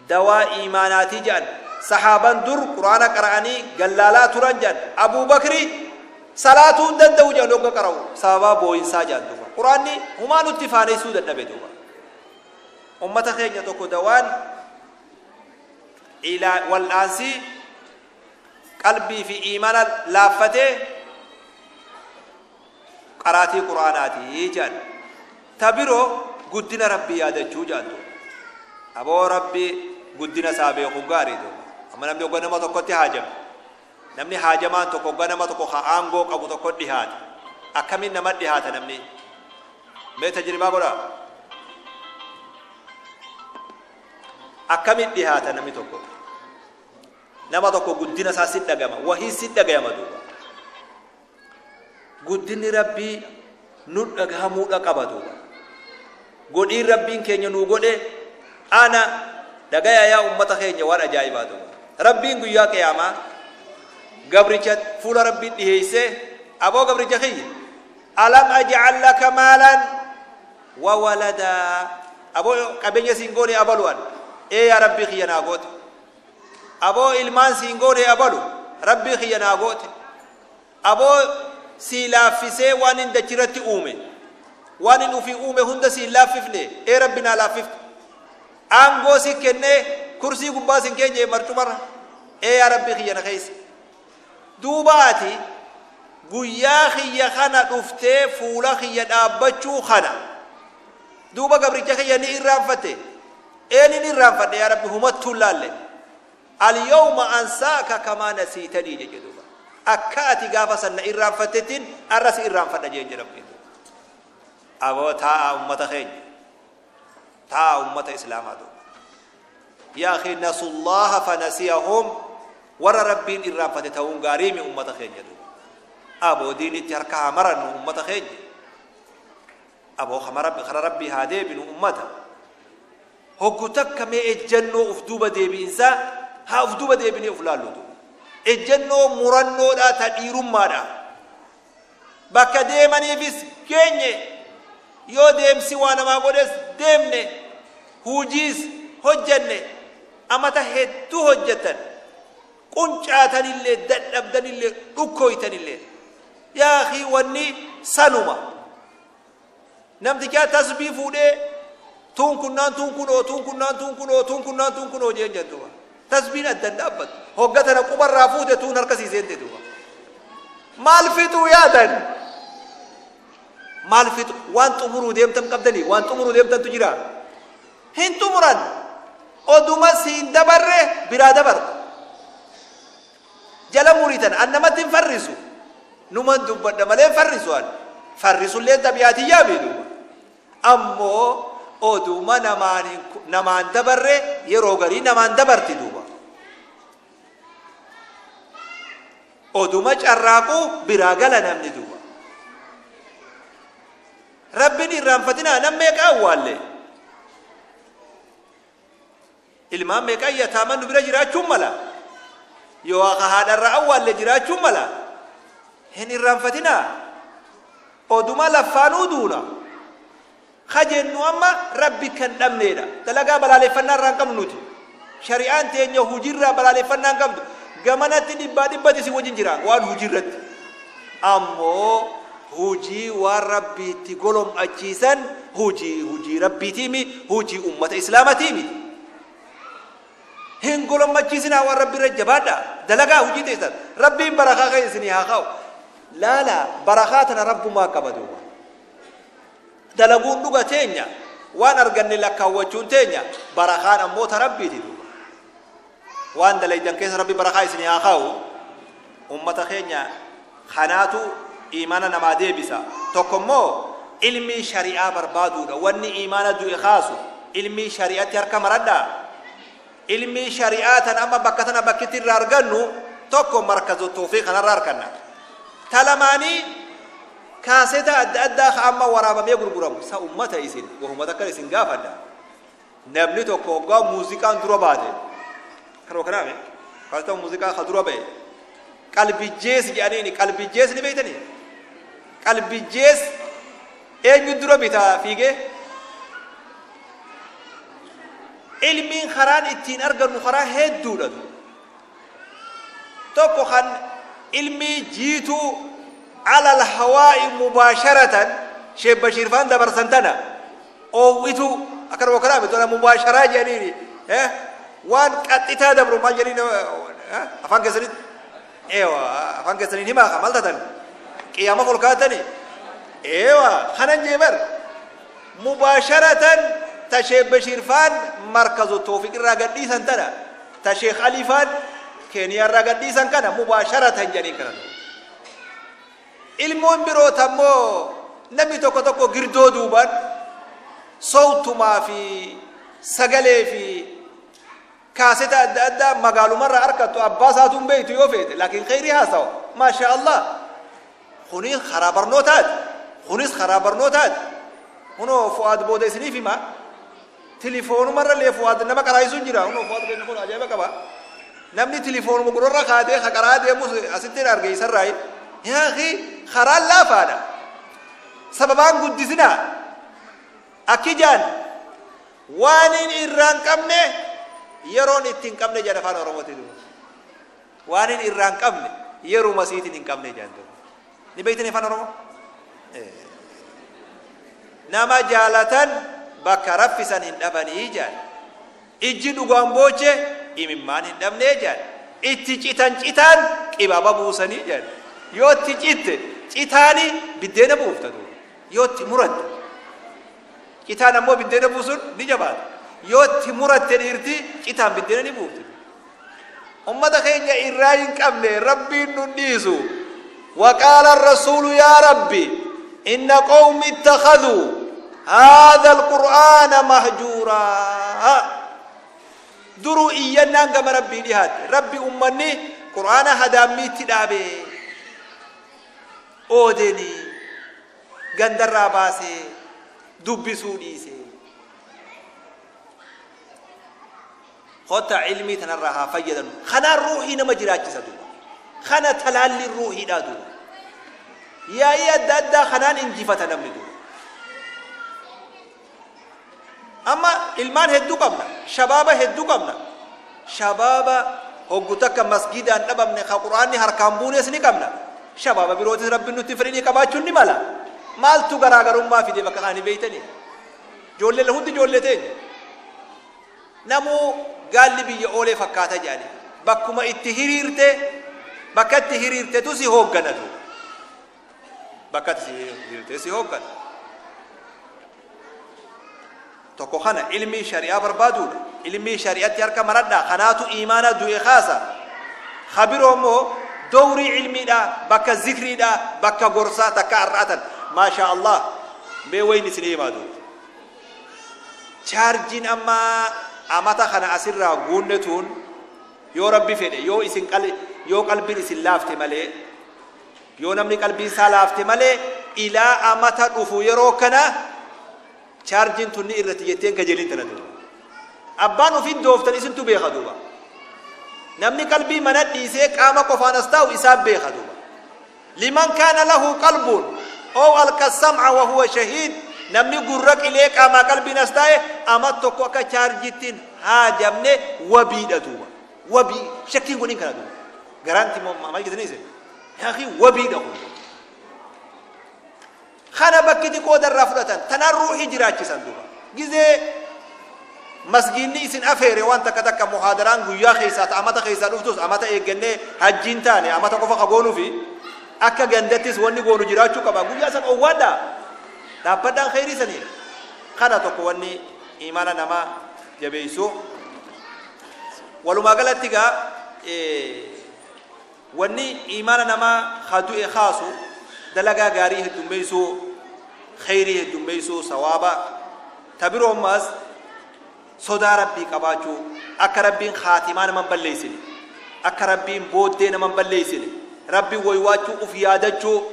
dawaa iimaanaatii jedhan. Sahaaban dur Qur'aana qara'anii gallaalaa turan jedhan. Abuu Bakri salaatuu hin danda'u jedhan hogga qara'u, sababaa boo'insaa jedhan duuba. Qur'aanni humaa nutti faaneessuu dadhabe duuba. Ummata keenya, tokko dawaan wal'aansii qalbii fi iimaana laaffatee qaraatii Qur'aanaati jedhan. Ta biroo guddina Rabbii yaadachuu jedhan duuba. Aboo, Rabbii guddina isaa beekuun gaarii duuba. Amma namni hogga nama tokkotti haajame, namni haajamaan tokko hogga nama tokko ka aangoo qabu tokko dhihaate, akkamiin nama dhihaata namni? Mee tajribaa godhaa. Akkamiin dhihaata namni tokko nama tokko? Guddina isaa si dhagama, wahii si dhagayama duuba. Guddinni Rabbii nu dhagahamuudha qaba duuba. Godhiin Rabbiin keenya nuu godhe ana dhagaya yaa ummata keenya, waan ajaa'ibaa duuba. Rabbiin guyyaa qiyaamaa gabricha fuula Rabbiin dhiheessee, "Aboo gabricha kiyya, alam aj'al laka maalan wa waladaa? Aboo, qabeenya siin goone abalu'an Ee yaa Rabbii kiyya naa goote. Aboo ilmaan siin goone abalu, Rabbii kiyya naa goote. Aboo sii laaffisee waan hin dachirratti uume, waan hin ufii uume hunda siin laaffifne? Ee Rabbi naa laaffifte. Aangoo si kennee kursii gubbaa sin keenye marcumarra? Ee yaa Rabbii kiyya na keessa. Duuba ati guyyaa kiyya kana dhuftee fuula kiyya dhaabbachuu kana duuba gabricha kiyya ni irraanfatte? Ee nin irraanfadhe yaa Rabbi, humattuu hin laalle. Alyawma ansaaka kamaa nasiitanii jeche duuba. Akka ati gaafa san na irraanfattettiin arra si irraanfadha jeen jedha Rabbiin duuba. Aboo taa'aa ummata keenya. Taa'aa ummata islaamaa duuba. Yaa akhi, nasullaha fanasiyahum, warra Rabbiin irraanfate ta'uun gaariimi ummata keenya duuba. Aboo diinitti harka haa marannu ummata keenya. Aboo kara Rabbii haa deebinu ummata. Hoggu takka mee ejjannoo uf duuba deebi'insaa haa uf duuba deebinee uf laallu duuba. Ejjannoo murannoodhaa ta dhiirummaadhaa. Bakka deemaniifis geenye, yoo deemsi waa namaa godhes deemne, hujiis hojjanne, amata hedduu hojjattan, quncaatanillee, dadhabdanillee, dhukkooytanillee. Yaa akhii, wanni sanuma. Namtichaa tasbii fuudhee tuun kunnaan tuun kunoo, tuun kunnaan tuun kunoo, tuun kunnaan tuun kunoo jeen jedhan duuba. Tasbiin addan dhaabbattu. Hogga tana qubarraa fuute tuun harka sii seente duuba. Maal fixuu yaadan? Maal fixu? Waan xumuruu deemtan qabdanii? Waan xumuruu deemtantu jira? Hin xumuran. Oduma siin dabarre biraa dabarta. Jala muritan an namatti hin farrisu. Numan dubbadha malee hin farrisu an. Farrisulleen xabi'aa tiyyaa mii duuba. Ammoo oduma namaan hin namaan dabarre yeroo garii namaan dabarti duuba. Oduma carraaquu biraa gala namni duuba. Rabbin irraanfatinaa, nam meeqa awwaalle? Ilmaan meeqa yataaman nu bira jiraachuun mala? Yoo ka haadharra awwaalle jiraachuun mala? Hin irraanfatinaa. Oduma laffaanuu duuna. Ka jennu amma Rabbi kan dhabneedha. Dalagaa balaaleffannaa irraa hin qabnu nuti. Shari'aan teenya hujiirraa balaaleffannaa hin qabdu. Gamanatti dhibbaa dhibbatti isin wajjin jira waan hujiirratti. Ammoo hujii waan Rabbi itti golom'achiisan hujii hujii Rabbiitiimi, hujii ummata islaamatiimi. Hin golom'achiisinaa, waan Rabbi irra jabaadha. Dalagaa hujii teessan. Rabbiin barakaa keessa isinii haa kaa'u. Laala, barakaa tana Rabbumaa qaba duuba. Dalaguun dhuga teenya, waan arganne lakkaawwachuun teenya, barakaan ammoo ta Rabbiiti duuba. Waan dalaydan keessa Rabbi barakaa isinii haa kaa'u. Ummata keenya, kanaatu iimaana namaa deebisa. Tokko immoo ilmii shari'aa barbaaduudha. Wanni iimaana du'e kaasu ilmii shari'atti harka maradhaa. Ilmii shari'aa tan amma bakka tana bakkitti irraa argannu tokko markazu tawfiiq kanarraa arganna. Ta lamaanii kaaseta adda addaa ka amma waraabamee gurguramu sa ummata isin wahuma takkan isin gaafadha. Namni tokko hoggaa muuziqaan dura baate, kanuma kanaame kaaseta muuziqaa ka dura ba'e qalbijjees jedhaniini, qalbijjees ni beeytanii? Qalbijjees eenyu dura bitaa fiigee? Ilmiin karaan ittiin argannu karaa hedduudha. Tokko kan ilmii jiituu alal hawaa'i mubaasharatan Sheekh Bashiir faan dabarsan tana oowwituu akkanuma kanaa miti, tana mubaasharaa jedhaniini waan qaxxitaa dabru maal jedhanii afaan keessanitti, eewa, afaan keessaniin himaa ka maal tatan qiyaama ol kaatanii, eewa, kanan jee bar mubaasharatan ta Sheekh Bashiir faan markazu Toofiq irraa gadhiisan tana, ta Sheekh Alii faan Keeniyaa irraa gadhiisan kana mubaasharatan jedhaniin kana. Ilmoon biroo tammoo namni tokko tokko girdoo duubaan sowtumaa fi sagalee fi kaaseta adda addaa magaalumarraa arkattu, abbaa isaatu hin beektu yoo feete, laakiin kheyrii haasawa, maasha Allah. Kunis karaa barnootaati, kunis karaa barnootaati. Kunoo Fu'aad booda isiniif hima, tilifoonumarra illee Fu'aad nama qaraayisuun jira. Kunoo Fu'aad keenya kun ajaa'iba qaba. Namni tilifoonuma gurrarra kaatee ka qaraa deemus asitti hin arge isarraayi. Yaa akhi, karaan laafaadha. Sababaan guddisinaa akki jaan waan hin irraa hin qabne. Yeroon itti hin qabne jedhan afaan Oromootiin duuba. Waan hin irraa hin qabne yeruma siitiin hin qabne jedhan duuba. Ni beeytanii afaan Oromoo? Nama jaalatan bakka raffisan hin dhabanii jedhan. Ijji dhugaan booche imimmaan hin dhabnee jedhan. Itti citan citaan qibaaba buusanii jedhan. Yoo itti citte citaani biddeena buufta duuba. Yoo itti muratte. Citaan ammoo biddeena buusuun ni jabaata. Yoo itti muratte dhiirti citaan biddeena ni buufti. Ummata keenya irraa hin qabne Rabbiin nun dhiisu. Waqaala rasuulu yaa Rabbi inna qawmi ittakhaduu haadha alqur'aana mahjuuraa. Duruu iyyannaan gama Rabbii dhihaatte. Rabbi ummanni qur'aana hadaammiitti dhaabe. Oodeni gandarraa baasee dubbisuu dhiise. Kottaa ilmii tanarraa haa fayyadamnu. Kanaan ruuhii nama jiraachisa duuba. Kana talaalliin ruuhiidhaa duuba. Yaa'ii adda addaa kanaan injifata namni duuba. Amma ilmaan hedduu qabna. Shabaaba hedduu qabna. Shabaaba hoggu takka masgidaan dhabamne ka qur'aanni harkaan buunes ni qabna. Shabaaba birootis Rabbiin nutti fedhii qabaachuun ni mala. Maaltu garaagarummaa fide bakka kana ni beeytanii? Ijoollee hundi ijoollee teenya. Namuu gaalli biyya oolee fakkaata jedhani. Bakkuma itti hiriirte, bakka itti hiriirtetu si hooggana duuba. Bakka itti hiriirte si hooggana. Tokko kana ilmii shari'aa barbaaduudha. Ilmii shari'atti harka maradhaa. Kanaatu iimaana du'e kaasa. Ka biroo immoo dowrii ilmiidha, bakka zikriidha, bakka gorsaa takka har'aatan. Maashaa Allah. Mee wayni isin himaa duuba. Chaarjiin amma amata kana asirraa guunne tun yoo Rabbi fedhe yoo isin yoo qalbiin isin laafte malee yoo namni qalbiin isaa laafte malee ilaa amata dhufu yeroo kana chaarjiin tun ni irratti jetteen kajeeliin tana duuba. Abbaan ofii dooftan isintu beeka duuba. Namni qalbii mana dhiisee qaama qofaan as taa'u isaa beeka duuba. Liman kaana lahu qalbuun ow alqa sam'a wa huwa shahiid namni gurra qilee qaamaa qalbiin as taa'e amat tokko akka chaarjittiin haajamne wabiidha duuba. Wabii shakkiin godhin kana duuba. Garaanti maal jettanii isin? Yaakii wabiidha kun. Kana bakkiti qooda irraa fudhatan tanaan ruuhii jiraachisan duuba. Gizee masgiinni isin afeere waan takka takka muhaadaraan guyyaa keessaa ta amata keessaa dhuftus amata eeggannee hajjiin taane amata qofa ka goonufi akka gandattis wanni goonu jiraachuu qaba. Guyyaa san owwaadhaa dhaabbadhaan kheyrii saniin. Kana tokko wanni imaana namaa jabeessu. Walumaa galatti gaa Wanni iimaana namaa ka du'e kaasu dalagaa gaarii heddummeysuu, kheyrii heddummeysuu, sawaaba. Ta biroo ammaas sodaa Rabbii qabaachuu, akka Rabbiin khaatimaa nama hin balleeysine, akka Rabbiin booddee nama hin balleeysine, Rabbiin waywaachuu, uf yaadachuu,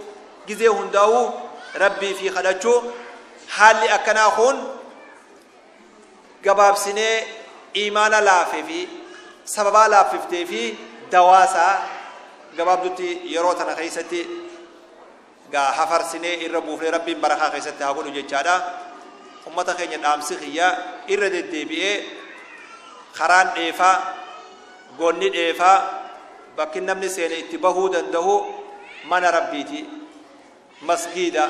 gizee hundaahuu Rabbii fi kadhachuu. Haalli akkanaa kun Gabaabsinee iimaana laafe fi sababaa laaffiftee fi dawaa isaa gabaabdutti yeroo tana keessatti gaa hafarsinee irra buufnee Rabbiin barakaa keessatti haa godhu jechaadha. Ummata keenya dhaamsi kiyya irra deddeebi'ee karaan dheefaa, gonni dheefaa, bakki namni seene itti bahuu danda'u mana Rabbiiti. Masgiida,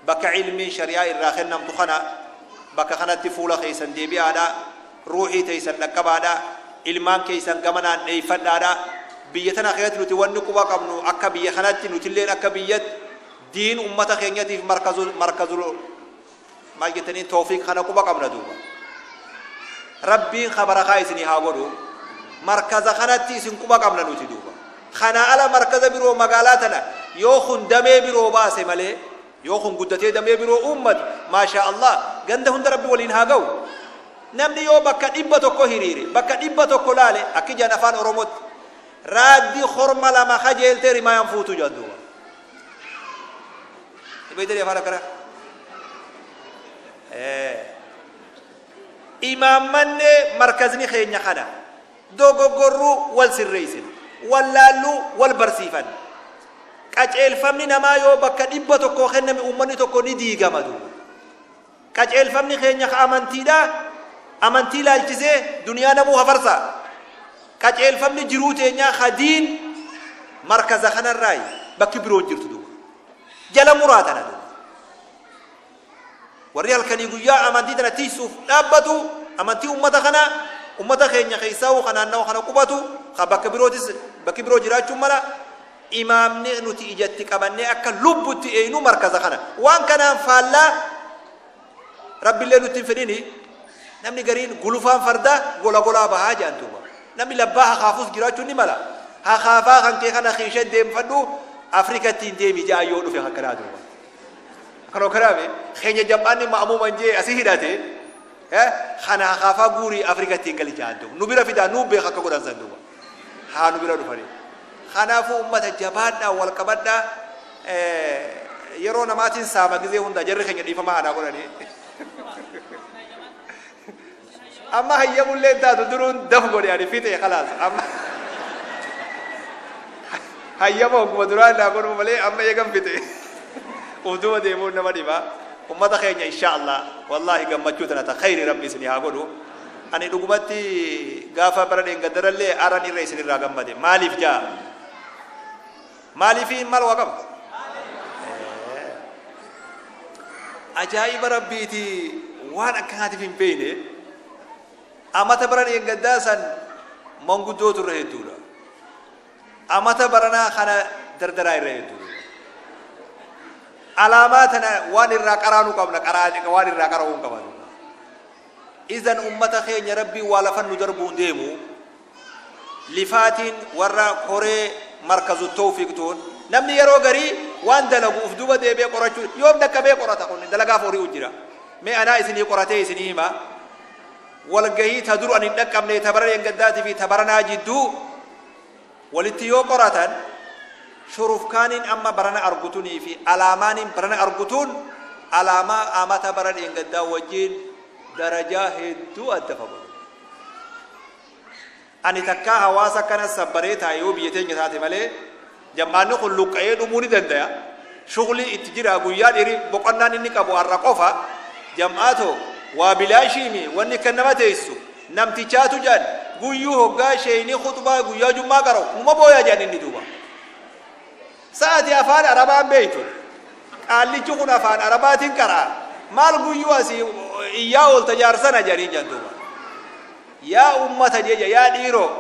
bakka ilmiin shari'aa irraa kennamtu kana, bakka kanatti fuula keessan deebi'aadha, ruuhii teessan dhaqqabaadha, ilmaan keessan gamanaan dheeyfadhaadha. Biyya tana keessatti nuti wanni quba qabnu akka biyya kanatti nutilleen akka biyyatti diin ummata keenyatiif markazu markazul maal jettaniin toofiiq kana quba qabna duuba. Rabbiin ka barakaa isinii haa godhu. Markaza kanatti isin quba qabna nuti duuba. Kanaa ala markaza biroo magaalaa tana yoo kun damee biroo baase malee yoo kun guddatee damee biroo uummate maashaa Allah ganda hunda Rabbi waliin haa ga'u. Namni yoo bakka 100 hiriire bakka 100 laale akki jedhan afaan Oromootti raaddi korma lama kajeeltee rimaayaan fuutu jedhan duuba. Beeytanii afaan akkanaa? Imaammanne markazni keenya kana. Dogoggorruu wal sirreessina. Wallaalluu wal barsiifanna. Qaceelfamni namaa yoo bakka 100 kenname uummanni tokko ni diigama duuba. Qaceelfamni keenya ka amantiidhaa Amantii ilaalchisee duniyaa namuu hafarsa. Qaceelfamni jiruu teenyaa hadiin markaza kanarraayi, bakki biroo hin jirtu duuba. Jala muraa tana duuba. Warri halkanii guyyaa amantii tana tiisuuf dhaabbatu, amantii ummata kana, ummata keenya keessaa'uu kan naannawa kana qubatu, kan bakka birootis bakki biroo jiraachuun mala, imaamni nuti ijatti qabannee akka lubbutti eeynu markaza kana. Waan kanaan faallaa Rabbillee nutti hin fedhini. Namni gariin gulufaan farda gola golaa bahaa jedhan duuba. Namni labbaa hakaafus jiraachuun ni mala. Hakaafaa kan kee kana kiisha deemfadhu, Afrikatti hin deemi ja'a yoo dhufe akkanaa duuba. Akkanoo kanaame keenya jam'aanni ma'amuuman jee asii hidhate kana hakaafaa guurii Afrikatti hin gali ja'an duuba. Nu bira fidaa, nuu beeka akka godhan san duuba. Haa nu bira dhufanii. Kanaafuu ummata jabaadhaa, wal qabadhaa. Yeroo namaatiin saama gizee hundaa jarri keenya dhiifama haanaa godhanii. Amma hayyamullee hin taatu, duruun daf godhe, ani fixe, khalaas. Amma hayyama hogguma duraan naa godhu malee, amma eegan fixe. Uf duuba deemuun nama dhiba. Ummata keenya, insha Allah, wallaahi gammachuu tana ta khayri Rabbi isinii haa godhu. Ani dhugumatti gaafa bara dheengaddarallee aran irra isinirraa gammade. Maaliif jaa? Maaliif maal waa qaba? Ajaa'iba Rabbiiti, waan akkanaatiif hin beekne. Amata bara dheengaddaa san manguddootu irra hedduudha. Amata baranaa kana dardaraa irra hedduudha. Alaamaa tana waan irraa qaraanuu qabna, waan irraa qara'uu hin qabanu. Idan ummata keenya, Rabbiin waa lafan nu darbuun deemu. Lifaatiin warra koree Markazu Tawfiiqtuun, namni yeroo garii waan dalagu uf duuba deebi'ee qorachuu yoom dhaqqabee qorata? Kun dalagaaf hori'u jira. Mee anaa isinii qoratee isinii hima. Walgahii ta dur ani hin dhaqqabne, ta bara dheengaddaatii fi ta baranaa jidduu walitti yoo qoratan, shurufkaaniin amma barana argutunii fi alaamaaniin barana argutuun alaamaa amata bara dheengaddaa wajjiin darajaa hedduu adda fagoo. Ani takkaa hawaasa akkana sabbaree taa'e, yoo biyya teenya taate malee, jam'aanni kun luqqa'ee dhumuu ni dandaya. Shuglii itti jira, guyyaa dhiri boqonnaan inni qabu har'a qofa. Jam'aato waa bilaashiimi wanni kan nama teessisu namtichaatu jedhan, guyyuu hoggaa sheeyni khuxbaa guyyaa jummaa qara'u numa booyaa jedhan inni duuba. Sa'ati afaan Arabaan beeytu. Qaallichi kun afaan Arabaatiin qara'a. Maal guyyuu asii iyyaa oolta jaarsana jedhanii jedhan duuba. Yaa ummata jeja, yaa dhiiroo,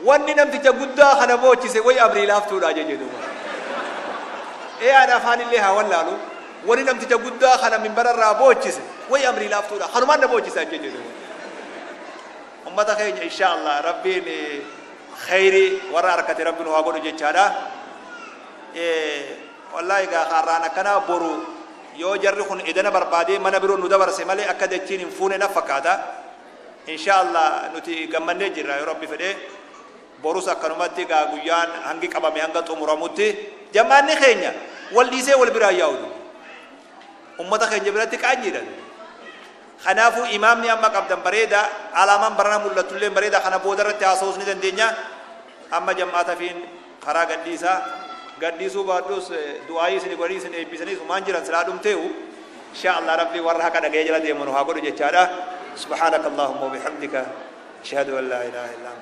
wanni namticha guddaa kana boochise way amrii laaftuudha jeje duuba. Ee, an afaan illee haa wallaalu, wanni namticha guddaa kana minbararraa boochise way amrii laaftuudha, kanumaan na boochisa jeje duuba. Ummata keenya, insha Allah, Rabbiin khayri warra harkate Rabbi nu haa godhu jechaadha. Wallaahi gaa har'aan akkanaa, boru yoo jarri kun edana barbaadee mana biroo nu dabarse malee akka dachiin hin fuune na fakkaata. Insha Allah nuti gammannee jirra. Yoo Rabbi fedhee, borus akkanumatti gaa guyyaan hangi qabame hanga xumuramutti jam'aanni keenya wal dhiisee wal biraa yaa'u ummata keenya biratti qaanyiidha. Kanaafuu imaamni amma qabdan bareeda, alaamaan barana mul'attullee bareeda. Kana booda irratti haasa'uus ni dandeenya. Amma jam'aata fiin karaa gadhiisaa, gadhiisuu baadhus du'aayii isin godhanii isin eebbisanii sumaan jiran silaa dhumteehu. Insha Allah Rabbi warra haqa dhaga'ee jala deemu nu haa godhu jechaadha. سبحانك اللهم وبحمدك، أشهد أن لا إله إلا أنت.